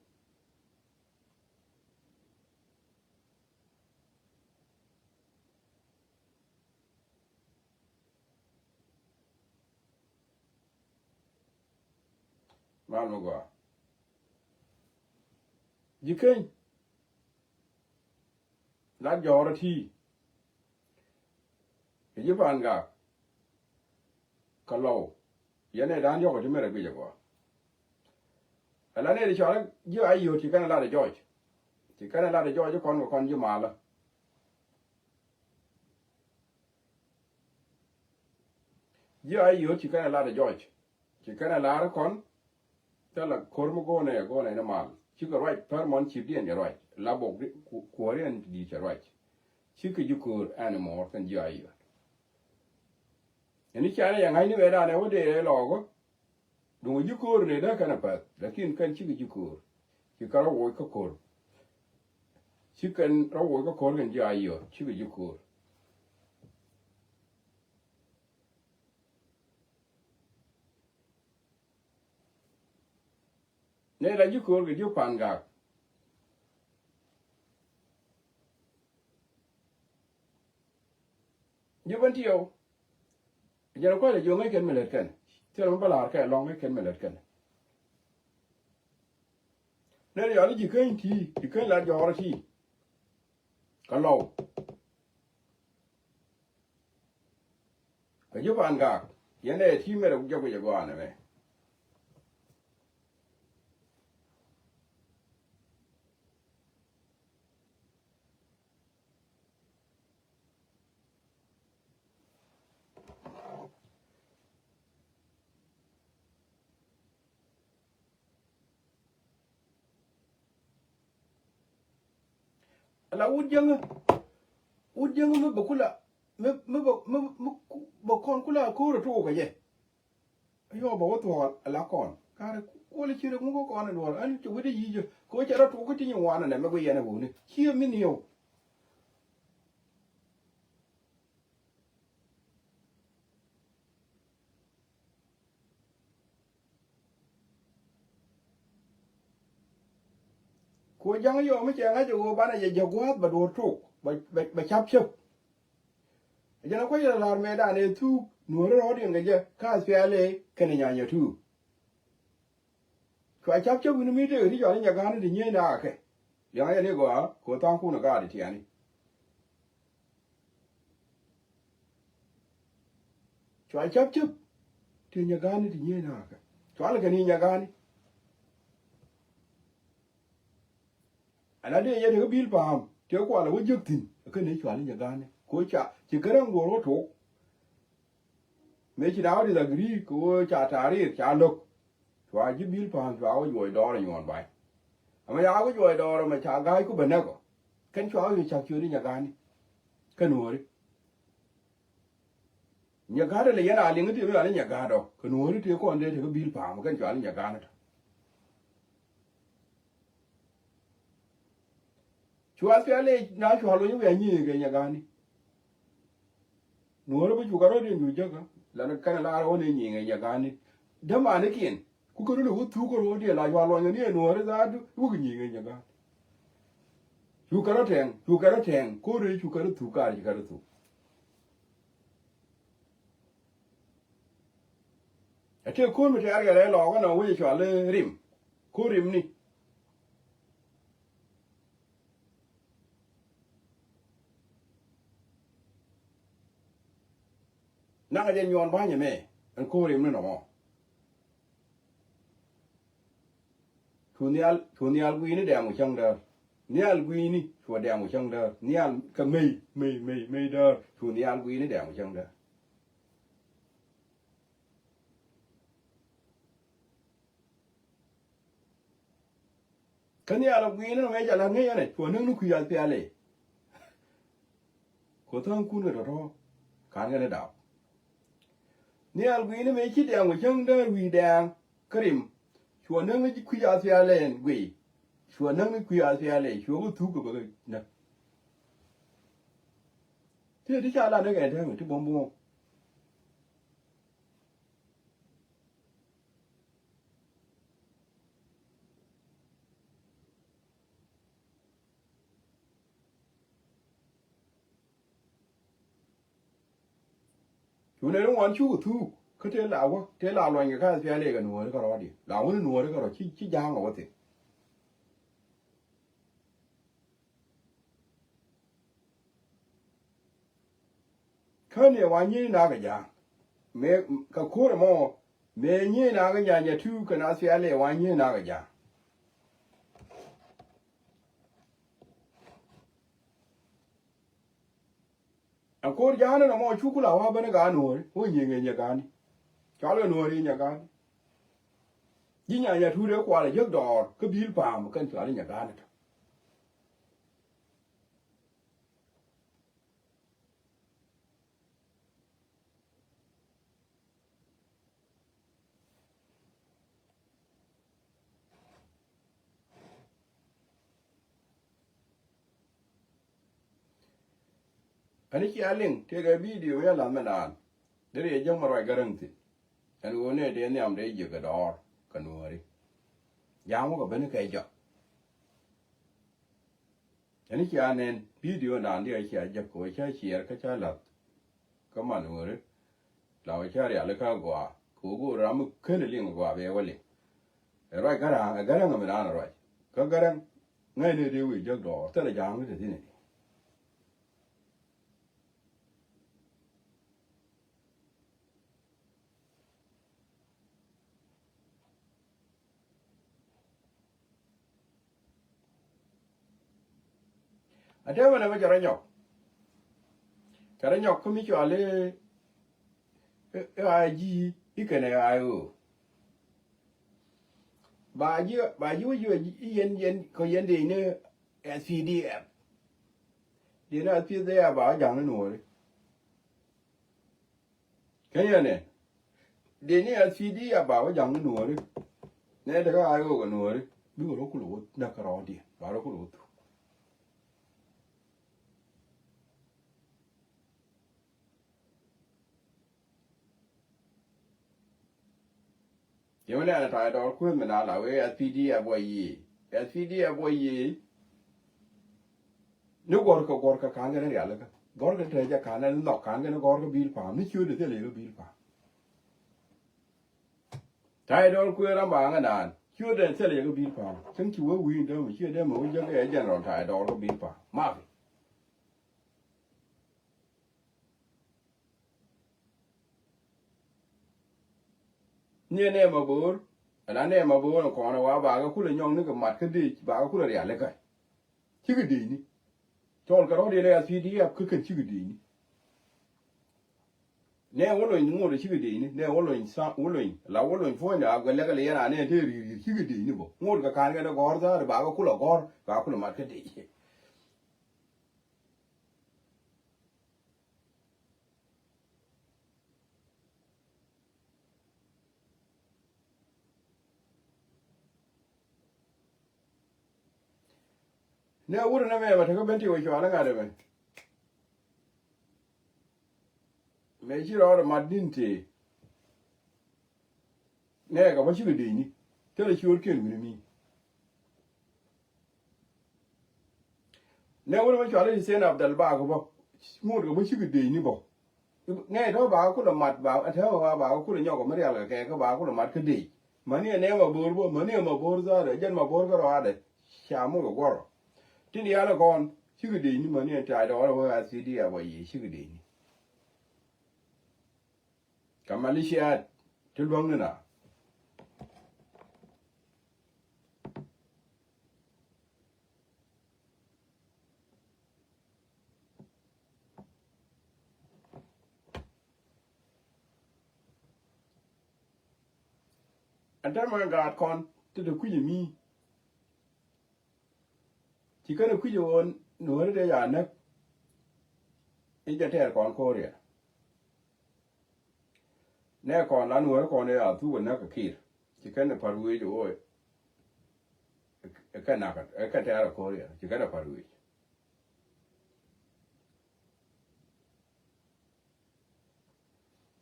Mal mi gɔaa. Ji̱ keny. La jɔɔrä ti. Kɛ ji̱ Pangak. Kä Lɔw. Yɛn ɛ da̱a̱n yɔ̱k ɛ ti mɛrɛ guic ɛ gɔaa. Ɛ la nɛy ti cɔal ji̱ Ayod ci kɛn ɛ lat ɛ jɔɔc. Ci kɛn ɛ lat ɛ jɔɔc kɔn kɛ kɔn ji̱ malä. Ji̱ Ayod ci kɛn ɛ lat ɛ jɔɔc. Ci kɛn ɛ lar kɔn. Thilɛ ko̱r mi go̱o̱nɛ, go̱o̱nɛ ni mal. Cikɛ ruac pär mɔn cipdiɛn cɛ ruac. La bok di ku-, kuɔ̱riɛn ti di̱i̱t cɛ ruac. Cikɛ ji̱ ko̱r anymore kɛn ji̱ Ayod. Ɛn i̱ canɛ yɛ ŋa̱cni wee danɛ wä dee lɔɔkä. Duŋ ji̱ ko̱r ni dee kɛn a pɛth, lakin kɛn cikɛ ji̱ ko̱r. Ci kɛn rɔ woc kä ko̱r. Ci kɛn rɔ woc kä ko̱r kɛn ji̱ Ayod, cikɛ ji̱ ko̱r. Nɛ la ji̱ ko̱r kɛ ji̱ Pangak. Ji̱ bän tiɛw. Jɛn kua̱c lɛ jiök ŋäc kɛn mi lät kɛn. Thilɛ mi bä la̱r kɛ lɔ̱ŋ ŋäc kɛn mi lät kɛn. Nɛ yɔl i̱ ji̱ keny ti, ji̱ keny la jɔɔr ti. Kä Lɔw. Kä ji̱ Pangak, yɛn ɛ ti mɛrɛ jɛ guic ɛ gɔaa nɛmɛ. Ala wut jäŋä, wut jäŋä mi bɛ kula, mi, mi bɛ, mi, mi ku-, bɛ kɔn kula ko̱r ɛ tuɔɔk kɛ jɛ. Yɔ bɛ wä thuɔɔk ala kɔn. Karɛ kuɔl ci rɛ ŋuk kɔn ɛ duɔl. Ɛn cɛ wä dee yic jɛ. Kɛ wä cɛ rɔ tuɔɔk kä ti nyi ŋuan ɛnɛ mɛ guic yɛn ɛ wuni. Ciɛ mi niɛw. Ku ja̱ŋ yɔm mi cɛ ŋa̱c ɛ ɣöö banɛ jɛ jɛ gua̱a̱th bɛ duɔ̱ɔ̱r tok, bɛ, bɛ, bɛ ca̱p cäp. Ɛ jɛn ɛ kuec ɛ la̱r mëëdan ɛ thuk nuɔ̱ɔ̱ri rɔ̱ɔ̱diɛn kɛ jɛ ka S P L A kɛnɛ Nyanya Two. Cua ca̱p cäp wi̱ni mi tëëk ti cɔal i̱ Nyagani ti nyieenä akɛ. Liɛŋä jɛ ni gɔaa kɛ ɣöö tha̱a̱ŋkun ɛ gaat i̱ tiani. Cua ca̱p cäp ti Nyagani ti nyieenä akɛ. Cua lɛ kɛn i̱ Nyagani. Ɛn a dee yɛ tekɛ bil pa̱a̱m tëë kualɛ wä jiäk thi̱n ɛ kɛn i̱ cua lɛ Nyagani. Kɛ ɣöö ca ci kärɛ ŋuɔ̱r wä tok. Mëë ci na wä disagree kɛ ɣöö ca tarir ca lo̱k. Cua ji̱ bil pa̱a̱m cua wä juɔc dɔɔr ɛ nyuɔ̱ɔ̱n ba̱ny. Ɛmɛ ca wä juɔc dɔɔr ɛmɛ ca ga̱a̱c ku bɛ näk ɔ. Kɛn cua wä yɛ ca̱k ciöt i̱ Nyagani. Kɛn nuɔ̱ɔ̱ri. Nyagani lɛ yɛn a liŋ i̱ ti mi ɣal i̱ Nyagani ɔ. Kɛn nuɔ̱ɔ̱ri tëë kɔn dee tekɛ bil pa̱a̱m kɛn cua i̱ Nyagani tɔ. Cua thial i̱ na cua luny wi̱i̱ a nyi̱i̱ kɛ Nyagani. Nuɔ̱ɔ̱ri bi cukɛ rɔ̱diɛn cu jäkä. Lan kɛn lar ɣän i̱ nyi̱i̱ kɛ Nyagani. Dämanikiɛn. Ku kɛ rɔ̱diɛn wä thuk kɛ rɔ̱diɛn la cua luɔny kɛ ni ɛ nuɔ̱ɔ̱ri dhaadu. Wä kɛ nyi̱i̱ kɛ Nyagani. Cukɛ rɔ tɛŋ, cukɛ rɔ tɛŋ. Ko̱ri cukɛ rɔ thuk kar cukɛ rɔ thuk. Ɛ tëë ko̱r mi tɛ̈r kɛ rɛy lɔɔk ɛn ɔ wec ɛ cɔal i̱ rim. Ko̱r rimni. Naŋ ɛ jɛ nyuɔn ba̱nyɛ mɛ ɛn ko̱r rimni nɔmɔ. Cu nhial, cu nhial gui̱i̱ni dɛɛm kɛ cäŋ däär. Nhial gui̱i̱ni cuɛ dɛɛm kɛ cäŋ däär. Nhial kɛ mey, mey, mey, mey däär. Cu nhial gui̱i̱ni dɛɛm kɛ cäŋ däär. Kä nhial ɔ gui̱i̱ni nɔ mëë ca la̱t ŋäc ɛnɛ cuɔ näk ni kui̱ a thiali. Ku tha̱a̱ŋkun kɛ tɔ̱tɔ̱ ka̱n kɛn i̱ dap. Nhial gui̱i̱ni mëë ci dɛɛŋ kɛ cäŋ däär wi̱i̱ dɛɛŋ kä rim. Cuɔ näk ni kui̱ a thiali ɛn guiy. Cuɔ näk ni kui̱ a thiali cuɔ kɛ thuk kɛ bä kɛ näk. Ti ti ca lat ni kɛ tɛŋ ti buɔ̱m buɔ̱m. Cu nɛy ti ŋuan cukɛ thuk kä tëë la wä tëë la luɔny kɛ ka thiali kɛ nuɔ̱ɔ̱ri kärɔɔdiɛn la wä ni nuɔ̱ɔ̱ri kärɔɔ ci, ci ja̱a̱ŋ ɛ wä thi̱n. Kä ni ɛ wa nyiey nak ɛ ja̱a̱ŋ mëë kɛ ko̱r ɛmɔ mëë nyiey nak ɛ Nyanya Two kɛnɛ thiali ɛ wa nyiey nak ɛ ja̱a̱ŋ. Ɛn ko̱r ja̱a̱n ɛn ɛmɔ cuk ku la wa ben ɛ gaa nuɔ̱ɔ̱ri wä nyiey ŋi̱eec Nyagani. Cɔal kɛ nuɔ̱ɔ̱ri Nyagani. Ji̱ Nyanya Two dee kual ɛ jiäk dɔɔr kä bi̱i̱l pa̱a̱m kɛn cɔal i̱ Nyagani tɔ. Ani cia liŋ tëëkɛ bidio mi a lath mi naan. Deri ɛ jäŋ mi ruac Gäräŋ thi̱n. Ɛn ɣöö nɛy dee nhiam dee jiäk kɛ dɔɔr kɛ nuɔ̱ɔ̱ri. Ja̱a̱ŋ wä kɛ ben kɛ jɔk. Ɛn cia nɛn bidio naan diɛ cia jek kɛ wä ca ciɛɛr kä ca lath. Kä man wä ri la wä ca rial kä gɔaa kɛ wä go̱o̱r ram mi ken liŋ gɔaa bɛ wä liŋ. Ɛ ruac Gäräŋ ɛ Gäräŋ mi naan ruac kä Gäräŋ ŋäcni dee wi̱i̱ jek dɔɔr thilɛ ja̱a̱ŋ mi te thi̱n ɛ. A tɛmɛ nɛ mɛ cɛ rɔ nyɔk. Cɛ rɔ nyɔk kä mi cɔal i̱, i̱, i̱ I G i̱ kɛnɛ I O. Ba ji̱, ba ji̱ wä ji̱ wä ji̱ i̱ yɛn, yɛn kɔ yɛn dee ni S P D F. Dee ni S P D F ba wä ja̱ŋ ni nuɔɔri. Kä yɛn ɛ dee ni S P D F ba wä ja̱ŋ ni nuɔɔri. Nɛ tekä I O kɛ nuɔɔri bikɛ rɔ kulɛ wä näk kärɔɔdiɛn ba rɔ kulɛ wä thuk. Yɛ mi nɛn a ta̱a̱ dɔɔr kueth mi na la wee S P D F wä yiëë. S P D F wä yiëë. Ni gɔ̱rkä, gɔ̱rkä ka̱n kɛn rialikä. Gɔ̱rkä te jɛ ka̱n ni nhɔk ka̱n kɛn gɔ̱rkä bi̱i̱l pa̱a̱m. Ni ciötdɛ thilɛ yɛ kɛ bi̱i̱l pa̱a̱m. Ta̱a̱ dɔɔr kuëë ram ba ŋä naan. Ciötdɛ thilɛ yɛ kɛ bi̱i̱l pa̱a̱m. Cäŋ ci wee wi̱i̱ dämɛ, ciötdɛ mɛ wä jäk ɛ general ta̱a̱ dɔɔr kɛ bi̱i̱l pa̱a̱m. Mafi. Ni ɛ nɛɛmɛ bo̱o̱r, ɛn a nɛɛmɛ bo̱o̱r ɛn kɔn ɛ wa bakä kulɛ nyɔk ni kɛ mat kä dec, bakä kulɛ rialikä. Cikɛ dec ni. Cɔl kɛ rɔ̱diɛn ɛ S P D F kä kɛn cikɛ dec ni. Nɛ wä lony ŋot ɛ cikɛ dec ni, nɛ wä lony sa, wä lony, la wä lony puɔ̱ny a guɛ lɛkɛ lɛ yɛn a nɛ te ri̱i̱r ri̱i̱r cikɛ dec ni bä. Ŋot kɛ ka̱n kɛ dee gɔ̱r tha̱a̱r, bakä kulɛ gɔ̱r, bakä kulɛ mat kä dec. Nɛ wut nɛ mɛ bɛ tekɛ ben ti wä cual ŋa̱t ɛmɛ. Mɛ ci rɔɔdɛ mat ni̱n tëë. Nɛ kɛ bä cikɛ dec ni. Thilɛ ciötkiɛn wi̱ni mi. Nɛ wut mɛ cual i̱ Hussein Abdel Bak bä. Ŋot kɛ bä cikɛ dec ni bä. Nɛ tɔ̱ ba kulɛ mat ba, tɔ̱ ba, ba kulɛ nyɔk mi rial kɛ kɛ, kä ba kulɛ mat kä dec. Mäni ɛ nɛ ma bo̱o̱r bä, mäni ɛ ma bo̱o̱r tha̱a̱r, ɛ jɛn ma bo̱o̱r kä rɔaadɛ. Ca muk ɛ guɔ̱rɔ. Tin diaal ɛ kɔn, cikɛ dec ni mäni ɛ ta̱a̱ dɔɔr ɛ wee a thiec di a bä yiëë, cikɛ dec ni. Kä malishiat ti luäŋni na. Ɛn täämɛ gaat kɔn ti te kui̱c ɛ mi. Ci kɛn ɛ kui̱c ɛ ɣöö Nuääri dee ca näk. I̱ jɛ tɛɛr kɔn ko̱o̱riɛn. Nɛ kɔn la Nuääri kɔn ɛ a thuk ɛ näk ɛ Kiir. Ci kɛn ɛ pa̱r wi̱i̱c ɛ ɣöö ɛ kɛ nakä, ɛ kɛ tɛɛr ɛ ko̱o̱riɛn. Ci kɛn ɛ pa̱r wi̱i̱c.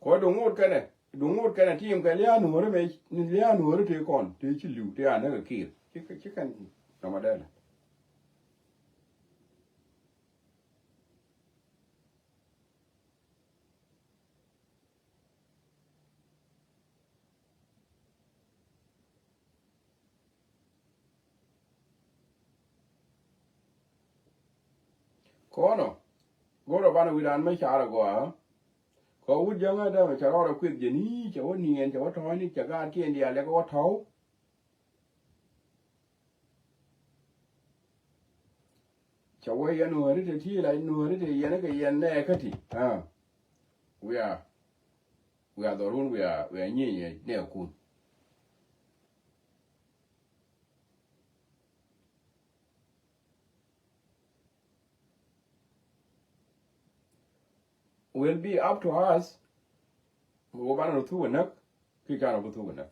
Kɔ duŋ ŋot kɛnɛ, duŋ ŋot kɛnɛ tim kɛ lia̱a̱ Nuääri mɛ, ni lia̱a̱ Nuääri tëë kɔn, tëë ci li̱w, tëë a näk ɛ Kiir. Ci kɛ, ci kɛn nɔmɔ dɛlɛ. Kɔnɔ go̱rɛ banɛ wi̱dan mɛ carɛ gɔaa. Kɔ wut jäŋä dämɛ cɛ rɔɔdɛ kueth jɛ ni cɛ wä niɛn cɛ wä tɔ̱ɔ̱ni cɛ gaatkiɛn diaal cɛ kɛ wä tɔ̱w. Cɛ wee yɛn Nuääri te ti la Nuääri te yɛn kɛ yɛn nɛ kä ti. Ah. Wiaa, wiaa dhɔrun wiaa, wiaa nyieny nɛ kun. Will be up to us. Wä banɛ rɔ thuk ɛ näk ki canɛ bi thuk ɛ näk.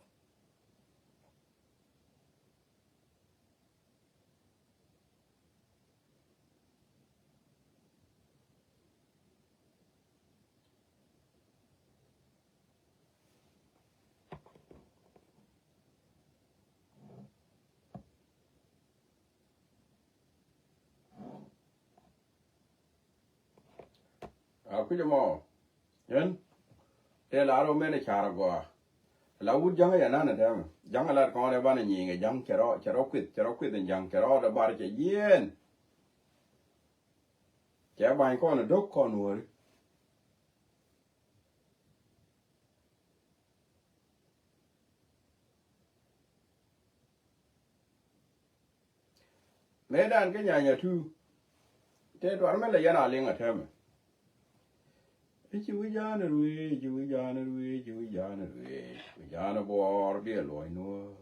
A kui̱c ɛmɔ. Yɛn tëë la rɔ men ɛ car agɔaa. La wut ja̱ŋ ɛ yɛ nan ɛ tɛmɛ ja̱ŋ ɛ lat kɔn ɛ banɛ nyiŋɛ ja̱ŋ cɛ rɔ, cɛ rɔ kuith, cɛ rɔ kuith in ja̱ŋ cɛ rɔ dɛ bar cɛ jiɛɛn. Cɛ ba̱ny kɔn ɛ do̱k kɔn wääri. Mëë dan kä nyanya tu. Tëë tuar mɛ lɛ yɛn a liŋ a tɛmɛ. I̱ ci wi̱c ja̱a̱n ruëëc, ci wi̱c ja̱a̱n ruëëc, ci wi̱c ja̱a̱n ruëëc. Wi̱c ja̱a̱n buɔɔr biɛ luɔ̱c nuɔ̱ɔ̱r.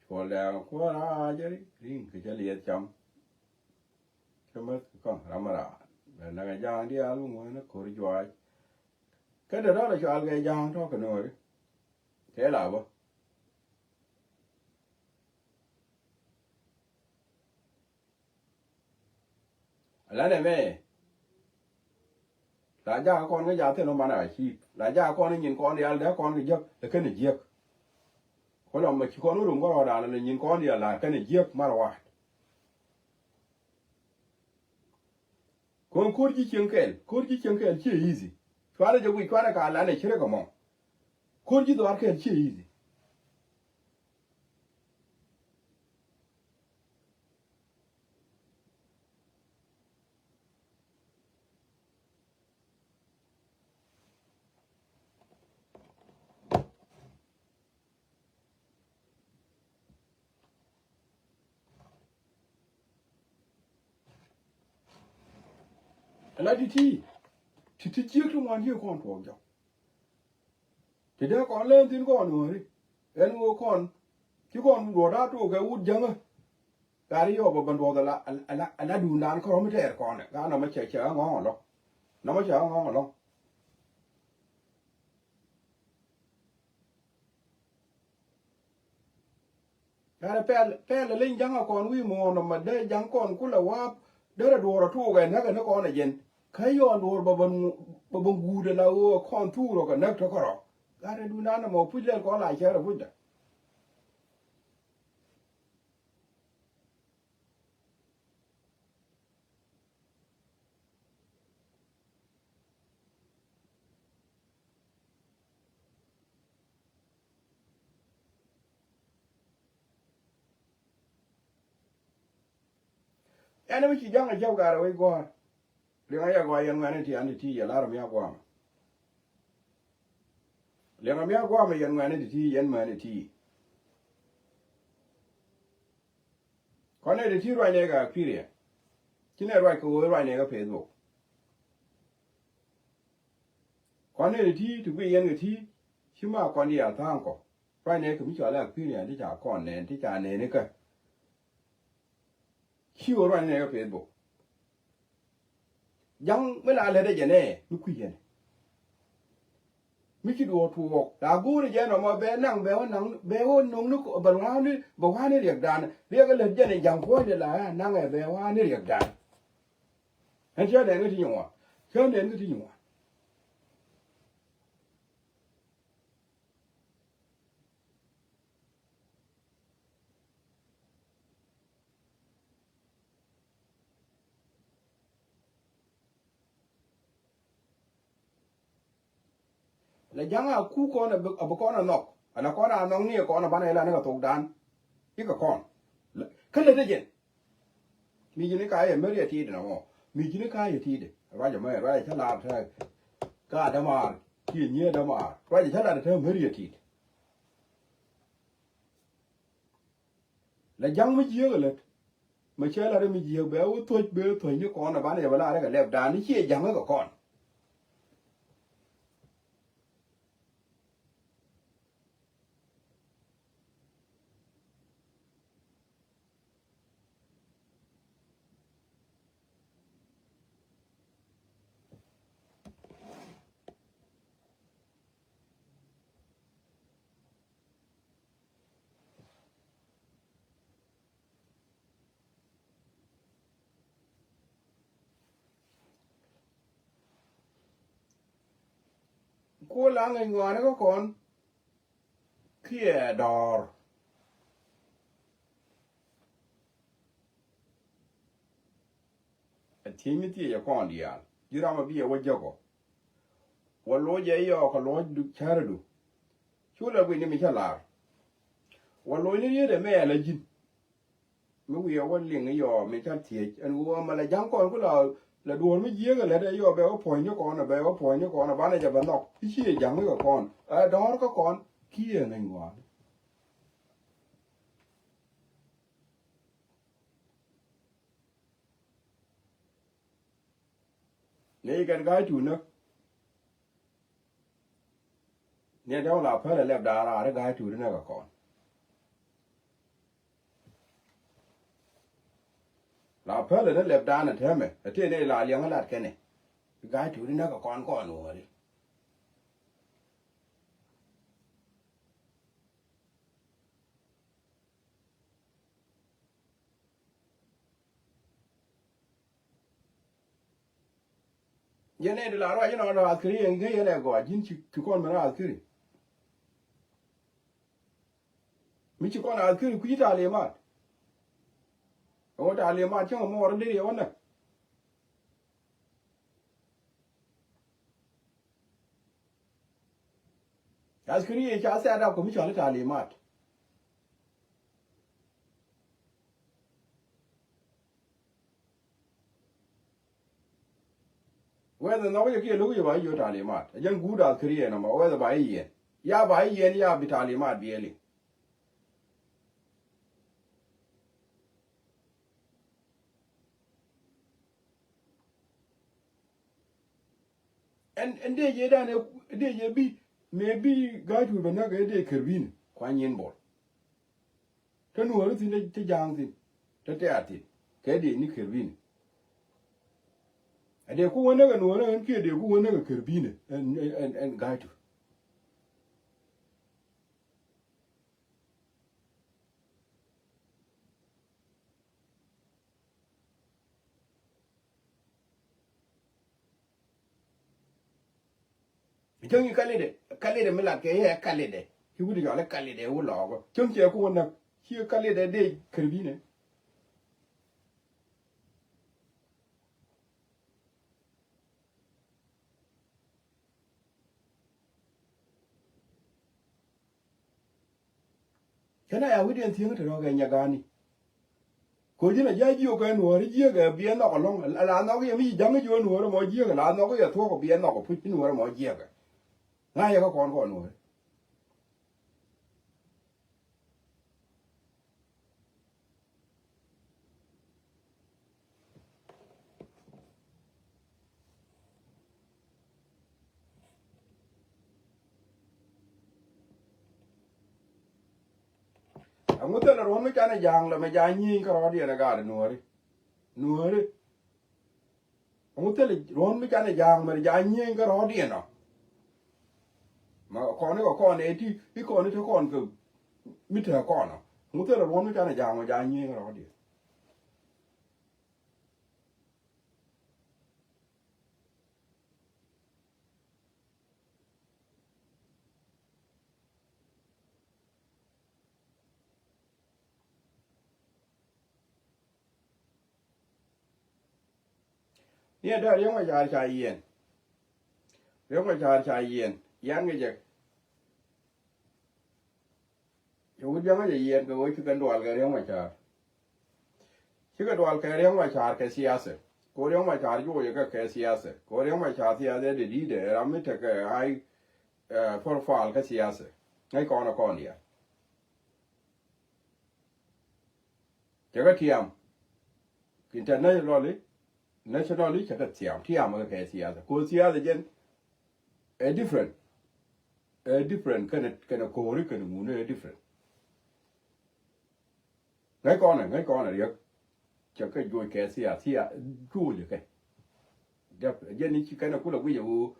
Cuɔl dɛɛŋ kuäär a jɛ ri̱ŋ kɛ cä liɛth cam. Cä mäth kɛ kɔn ram raan bɛ näk a ja̱a̱ŋ diaal bi ŋuäänä ko̱r juaac. Kä dee rɔɔdɛ cual kɛ ja̱a̱ŋ tɔ̱ kɛ nuɔɔri. Tëë la bä. Ala nɛ mɛ. La jakä kɔn kä jakä thi̱n ɔ man a cip. La jakä kɔn kä nyin kɔn diaal dee kɔn kä jiäk lɛ kɛn jiäk. Kɔ lɔm mɛ ci kɔn wä rom kärɔɔdan lɛ nyin kɔn diaal la kɛnɛ jiäk mar wa̱a̱t. Kɔn ko̱r ji̱ cieŋ kɛl, ko̱r ji̱ cieŋ kɛl ciɛ easy. Cuarɛ jɛ guic cuarɛ ka lanɛ ci rɛ kɛ mɔ. Ko̱r ji̱ dhɔaar kɛl ciɛ easy. Ala ti̱ti̱, ti̱ti̱ jiäk ti ŋuan jiäk kɔn tuɔɔk jɔk. Ti dee kɔn lɛn thi̱n kɔn nuɔ̱ɔ̱ri. Ɛn ɣöö kɔn ci kɔn luɔt a tuɔɔk kɛ wut jäŋä. Gari yɔɔk bɛ ben duɔth ala, ala, ala duundan kärɔ̱ mi tɛɛr kɔn ɛ. Gaa nɔmɔ cɛ cɛ ɣä ŋɔ̱ɔ̱ŋ ɛlɔ̱ŋ. Nɔmɔ cɛ ɣä ŋɔ̱ɔ̱ŋ ɛlɔ̱ŋ. Kɛnɛ pɛl, pɛl ɛ leny ja̱ŋ a kɔn wi̱i̱ muɔ̱ɔ̱n ɔmɔ dee ja̱ŋ kɔn kulɛ wa̱a̱p derɛ duɔ̱ɔ̱r a tuɔɔk ɛ näk ɛ ni kɔn ɛ jɛn. Kä yɔɔn duɔ̱ɔ̱r bɛ ben, bɛ ben guut ɛ la ɣöö ɛ kɔn tuur ɔ kɛ näk tɔ̱ kärɔ̱. Gat ɛ duundan ɛmɔ puc lɛl kɔn la cɛɛr ɛ pucdä. Ɛn mi ci ja̱ŋ a jɔk gat a wec gua̱a̱r. Liŋ a yɛ gɔaa yɛn ŋuɛ̈ni ti an ti ti yɛ lar mi a gua̱a̱r. Liɛŋɛ mi a guamɛ yɛn ŋuɛ̈ni ti ti yɛn mäni ti. Kɔn nɛ ti ti ruacnɛ kɛ Aquaria. Ci nɛ ruac kɛ ɣöö ruacnɛ kɛ Facebook. Kɔn nɛ ti ti ti guic yɛn kɛ ti ci ma kɔn diaal tha̱a̱ŋ kɔ. Ruacnɛ kɛ mi cɔal Aquaria ti ca kɔn nɛn ti ca nɛni kä. Ci ɣöö ruacnɛ kɛ Facebook. Ja̱ŋ mi la lät ɛ jɛ nɛ mi kui̱ yɛn. Mi ci duɔ̱ɔ̱r tuɔɔk la go̱o̱rɛ jɛ nɔmɔ bɛ naŋ bɛ wä naŋ bɛ wä no̱ŋni bɛ wa̱a̱ni bɛ wa̱a̱ni riɛkdan. Riɛk ɛ lät jɛ nɛ ja̱ŋ puɔ̱nydɛ la naŋ ɛ bɛ wa̱a̱ni riɛkdan. Ɛn cä nɛn kä ti nyuɔ̱ɔ̱n cä nɛn kä ti nyuɔ̱ɔ̱n. La ja̱ŋ a ku kɔn a bi kɔn a nhɔk. Ala kɔn a nhɔk ni kɔn a banɛ la ni kɛ thokdan. Ikɛ kɔn. Kä lät ɛ jɛn. Mi ji̱n i̱ ka yɛ meri yɛ ti̱i̱t inɔ mɔ. Mi ji̱n i̱ ka yɛ ti̱i̱t. Ruacɛ mɛ ruacɛ cä la̱r te. Ka dämaar kiɛ nyiee dämaar ruacɛ cä la̱r te meri yɛ ti̱i̱t. La ja̱ŋ mi jiääk ɛ lät. Mɛ cä la̱r mi jiääk bɛ wä thuɔ̱c bɛ thuɔ̱c ni kɔn ɛ banɛ jɛ bɛ la̱r kɛ lɛpdan i̱ ciɛ ja̱ŋ kɛ kɔn. Kuɔ la ŋäc ŋɔaani kä kɔn kiɛ dɔɔr. Ɛ thiec mi thiec ɛ kɔn diaal ji̱ ram ɛ bi ɛ wä jäk ɔ. Wä loc ɛ yɔɔk kɛ luɔ̱cdu cärädu. Cu lɛ guic ni mi cä la̱r. Wä loc ni riet ɛmɛ ɛ la ji̱n. Mi wi̱i̱ ɛ wä liŋ i̱ yɔɔ mi ca thiec ɛn ɣöö ɛmɛ la ja̱ŋ kɔn ku la, la duɔ̱ɔ̱r mi jiääk ɛ lät ɛ yɔɔ bɛ wä puɔ̱ny ni kɔn ɛ bɛ wä puɔ̱ny ni kɔn ɛ banɛ jɛ bɛ nhɔk i̱ ci ɛ ja̱ŋ mi kɛ kɔn ɛ dɔ̱ɔ̱r kä kɔn kiɛ ŋäc ŋuan. Ni kɛn ga̱a̱c tuut näk. Ni dee wä la päl ɛ lɛp da̱a̱ raar i̱ ga̱a̱c tuut inɛ kɛ kɔn. La päl ɛ ni lɛp da̱a̱n ɛ täämɛ ɛ tëë ni la liɛŋä lat kɛnɛ. I̱ ga̱a̱c tuut inɛ kɛ kɔn kɔn wäri. Yɛn ɛ di la ruac inɔ lɔ askiri yɛn ŋäc yɛn ɛ gɔaa ji̱n ci kɔn mɛn askiri. ci kɔn askiri kui̱ talimat. Ɛ wä talimat cäŋ ɛ muɔɔr in deri ɛ wä näk. Askiri ëë ca set up kɛ mi cɔal i̱ talimat. Whether nhɔk jɛ kiɛ lo̱k jɛ ba ji̱ jiök talimat. Ɛ jɛn guut askiri ɛn ɛmɔ whether ba ji̱ yiɛn. Ya ba ji̱ yiɛn ya bi talimat bi ɛ liŋ. Ɛn, ɛn dee jɛ dan ɛ, dee jɛ bi, mëë bi ga̱a̱c tuur bɛ näk ɛ dee kɛr bi̱n kuany nyin bol. Te nuɔ̱ɔ̱ri thi̱n, te ja̱a̱ŋ thi̱n, te tɛ̈r thi̱n, kɛ dee ni kɛr bi̱n. Ɛ dee ku wä näk ɛ nuɔ̱ɔ̱ri ɛn kiɛ dee ku wä näk ɛ kɛr bi̱n ɛn, ɛn, ɛn ga̱a̱c tuur. Cäŋ i̱ kalidɛ, kalidɛ mi lat kɛ i̱ ɛ kalidɛ. Ci wut i̱ cɔal i̱ kalidɛ wut lɔɔk. Cäŋ ciɛ ku wä näk, ci kalidɛ dee kɛr bi̱n ɛ. Kɛn a ya wi̱diɛn thieŋ te rɔ̱ kɛ nyɛ ga̱a̱ni. Ko̱ ji̱n a ji̱ a jiök kɛ nuɔ̱ɔ̱ri jiäkɛ biɛ nhɔk ɛlɔ̱ŋ. La nhɔk yɛ mi ci ja̱ŋ jiök nuɔ̱ɔ̱ri mɔ jiäkɛ. La nhɔk yɛ thuɔ̱k biɛ nhɔk ɛ puc nuɔ̱ɔ̱ri mɔ jiäkɛ. Ŋa̱c yɛ kä kɔn kɔn nuɔ̱ɔ̱ri. Ɛŋu thilɛ ruɔ̱n mi canɛ ja̱a̱ŋ lɛ mɛ ja̱a̱ŋ nyieny kä rɔ̱ɔ̱diɛn ɛ gaat nuɔ̱ɔ̱ri. Nuɔ̱ɔ̱ri. Ɛŋu thilɛ ruɔ̱n mi canɛ ja̱a̱ŋ mɛ ja̱a̱ŋ nyieny kä rɔ̱ɔ̱diɛn ɔ. Ma kɔn i̱ kɛ kɔn ɛ ti i̱ kɔn i̱ te kɔn kɛ mi te kɔn ɔ. Ɛŋu thilɛ ruɔ̱n mi canɛ ja̱a̱ŋ mɛ ja̱a̱ŋ nyieny kä rɔ̱ɔ̱diɛn. Ni ɛ dee Riɛk Macar ca yiɛn. Riɛk Macar ca yiɛn. Yan kɛ jɛ. Cɛ wut jaŋä jɛ yiɛn kɛ ɣöö cikɛ dual kɛ Riɛk Macar. Cikɛ dual kɛ Riɛk Macar kɛ siasa. Kɛ ɣöö Riɛk Macar juɔcɛ kɛ kɛ siasa. Kɛ ɣöö Riɛk Macar siasa dee di̱i̱dɛ ram mi tekɛ high, eh, profile kä siasa. Ŋäc kɔn ɛ kɔn diaal. Cɛ kɛ tiam. Internationally, nationally cɛ kɛ tiam. Tiam kɛ kɛ siasa. Kɛ ɣöö siasa jɛn ɛ different. Ɛ different kɛnɛ, kɛnɛ ko̱ri kɛnɛ ŋuni ɛ different. Ŋäc kɔnɛ, ŋäc kɔnɛ Riɛk. Cɛ kɛ juɔc kɛ sia, sia juɔc kɛ. Jɛ, jɛ ni ci kɛnɛ kulɛ guic ɛ ɣöö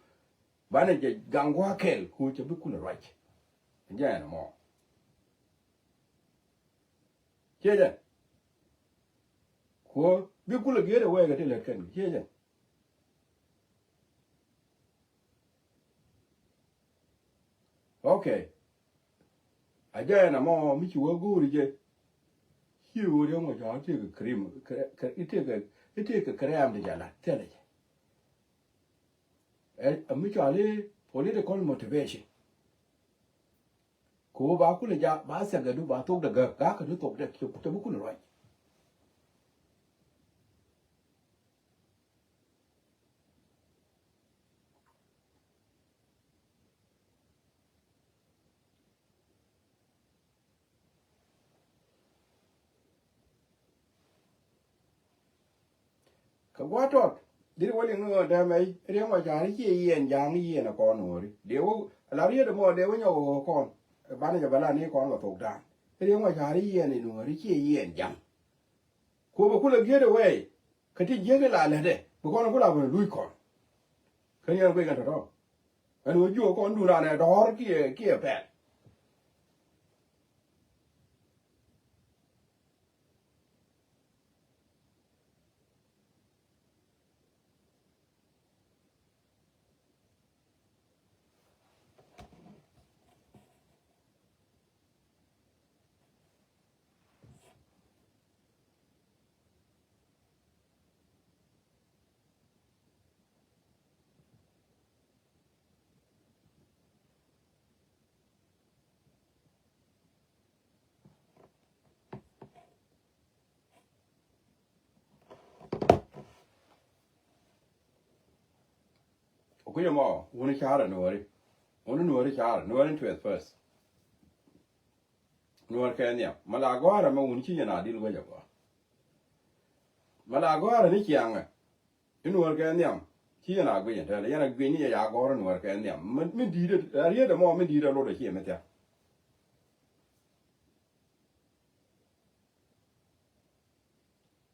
banɛ jɛ gaŋ gua̱a̱th kɛl ku cɛ bi kulɛ ruac. Jɛ ɛn mɔ. Ciɛ jɛ. Ku bi kulɛ giet ɛ wɛɛkɛ ti lät kɛn. Ciɛ jɛ. Okay. A jɛ ɛn amɔ mi ci wä go̱o̱ri jɛ. Ci wä Riɛk Macar i̱ tëëkɛ krim, kɛ, kɛ, i̱ tëëkɛ, i̱ tëëkɛ kɛ rɛ̈ɛ̈m ti jɛ la̱t thilɛ jɛ. Ɛ, ɛ mi cɔal i̱ political motivation. Kɛ ɣöö ba kulɛ jak, ba thiakdädu, ba thokdɛ gäk, ga̱a̱kɛ ti thokdɛ, cɛ, cɛ bi kulɛ ruac. Kɛ gua̱a̱th tɔt, deri wä liŋ ni ɣöö dämɛ Riɛk Macar i̱ ciɛ yiɛn ja̱a̱ŋ i̱ yiɛn ɛ kɔn ɣööri. Dee wä, la riet ɛmɔ dee wä nyɔk ɣöö kɔn, banɛ jɛ bɛ la ni kɔn kɛ thok da̱a̱n. Riɛk Macar i̱ yiɛn in ɣööri ciɛ yiɛn ja̱a̱ŋ. Ku bɛ kulɛ giet ɛ wɛɛy, kä ti jiäk i̱ la lätdɛ, bi kɔn ku la bä luc kɔn. Kä ni ɛn guic kɛn tɔ̱tɔ̱. Ɛn ɣöö jiök kɔn duun raan ɛ dɔ̱ɔ̱r kiɛ, kiɛ pɛl. Kui̱c ɛmɔ wuni ca̱rɛ nuɔ̱ɔ̱ri. Wuni nuɔ̱ɔ̱ri ca̱rɛ nuɔ̱ɔ̱ri twelve first. Nuɔ̱ɔ̱r kɛ nhiam ma la gɔ̱a̱rɛ mɛ wuni ci yɛn a dil wec a gɔ̱a̱r. Ma la gɔ̱a̱rɛ ni ciaŋɛ. I̱ nuɔ̱ɔ̱r kɛ nhiam ci yɛn a guic ɛn tɛl yɛn a guic ni yɛ ya gɔ̱a̱rɛ nuɔ̱ɔ̱r kɛ nhiam. Mi di̱i̱t ɛ riet ɛmɔ mi di̱i̱t ɛ lot ɛ ci ɛmɛ thia̱k.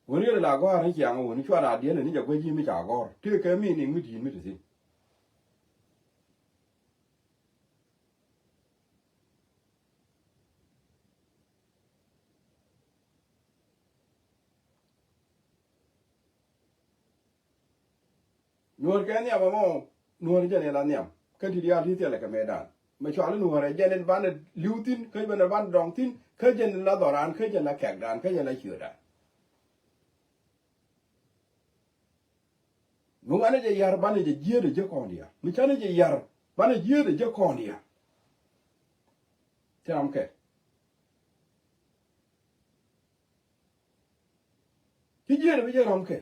Wun riet la gɔ̱a̱r ni ciaŋ wun cuat a diɛl ni jɛ guec ji̱ mi ca gɔ̱r tëë kɛ mi niŋ mi di̱i̱t mi ti thi̱n. Nuɔ̱ɔ̱r kɛ nhiam ɛmɔ nuɔ̱ɔ̱r jɛn in la nhiam kä ti diaal ti thilɛ kɛ mëëdan. Mɛ cuali nuɔ̱ɔ̱r ɛ jɛn in banɛ li̱w thi̱n kä banɛ banɛ dɔŋ thi̱n kä jɛn in la dhɔran kä jɛn la kɛkdan kä jɛn la ciötdan. Mi wanɛ jɛ yar banɛ jɛ jiet ɛ jɛ kɔn diaal mi canɛ jɛ yar banɛ jiet ɛ jɛ kɔn diaal. Thiam kɛ ci jiet ɛ bi jɛ ram kɛ.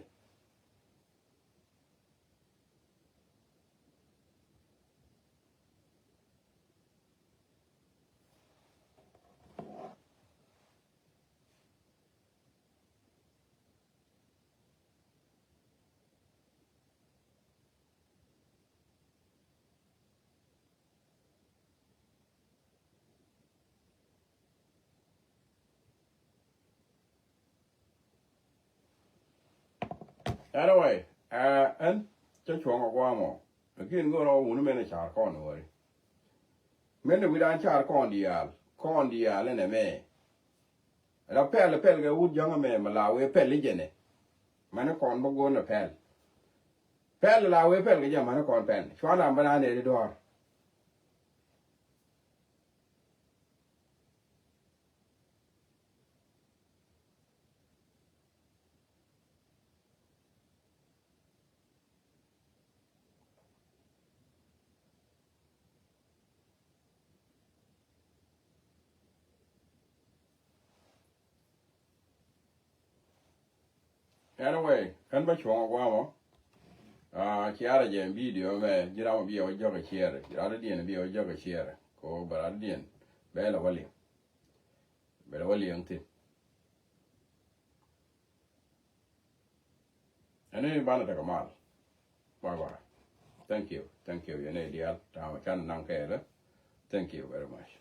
Anyway, ɛn cä cuɔ̱ŋ a guamɔ. Lakin go̱rɔ wuni mɛn a car kɔn wari. Mɛn a wi̱dan car kɔn diaal kɔn diaal ɛn ɛmɛ. La pɛl pɛl kɛ wut jäŋ ɛmɛ mɛ la wee pɛl i̱ jɛnɛ. Mɛn kɔn bä go̱n a pɛl. Pɛl la wee pɛl kɛ jɛ mɛn kɔn pɛl cuan lam bä na nɛ di dɔɔr. Anyway, kän bä cuɔ̱ŋ a guamɔ. Ciarɛ jɛ video mɛ ji̱ ram a biɛ wä jɔk a ciɛɛrɛ ji̱ ram a diɛn a biɛ wä jɔk a ciɛɛrɛ ko bɛ ram a diɛn bɛ lɛ wä liŋ. Bɛ lɛ wä liŋ thi̱n. Ɛn ni banɛ tekɛ mal. Bye bye. Thank you. Thank you. Yɛn ɛ diaal ta̱a̱ mɛ can naŋ kɛɛlɛ. Thank you very much.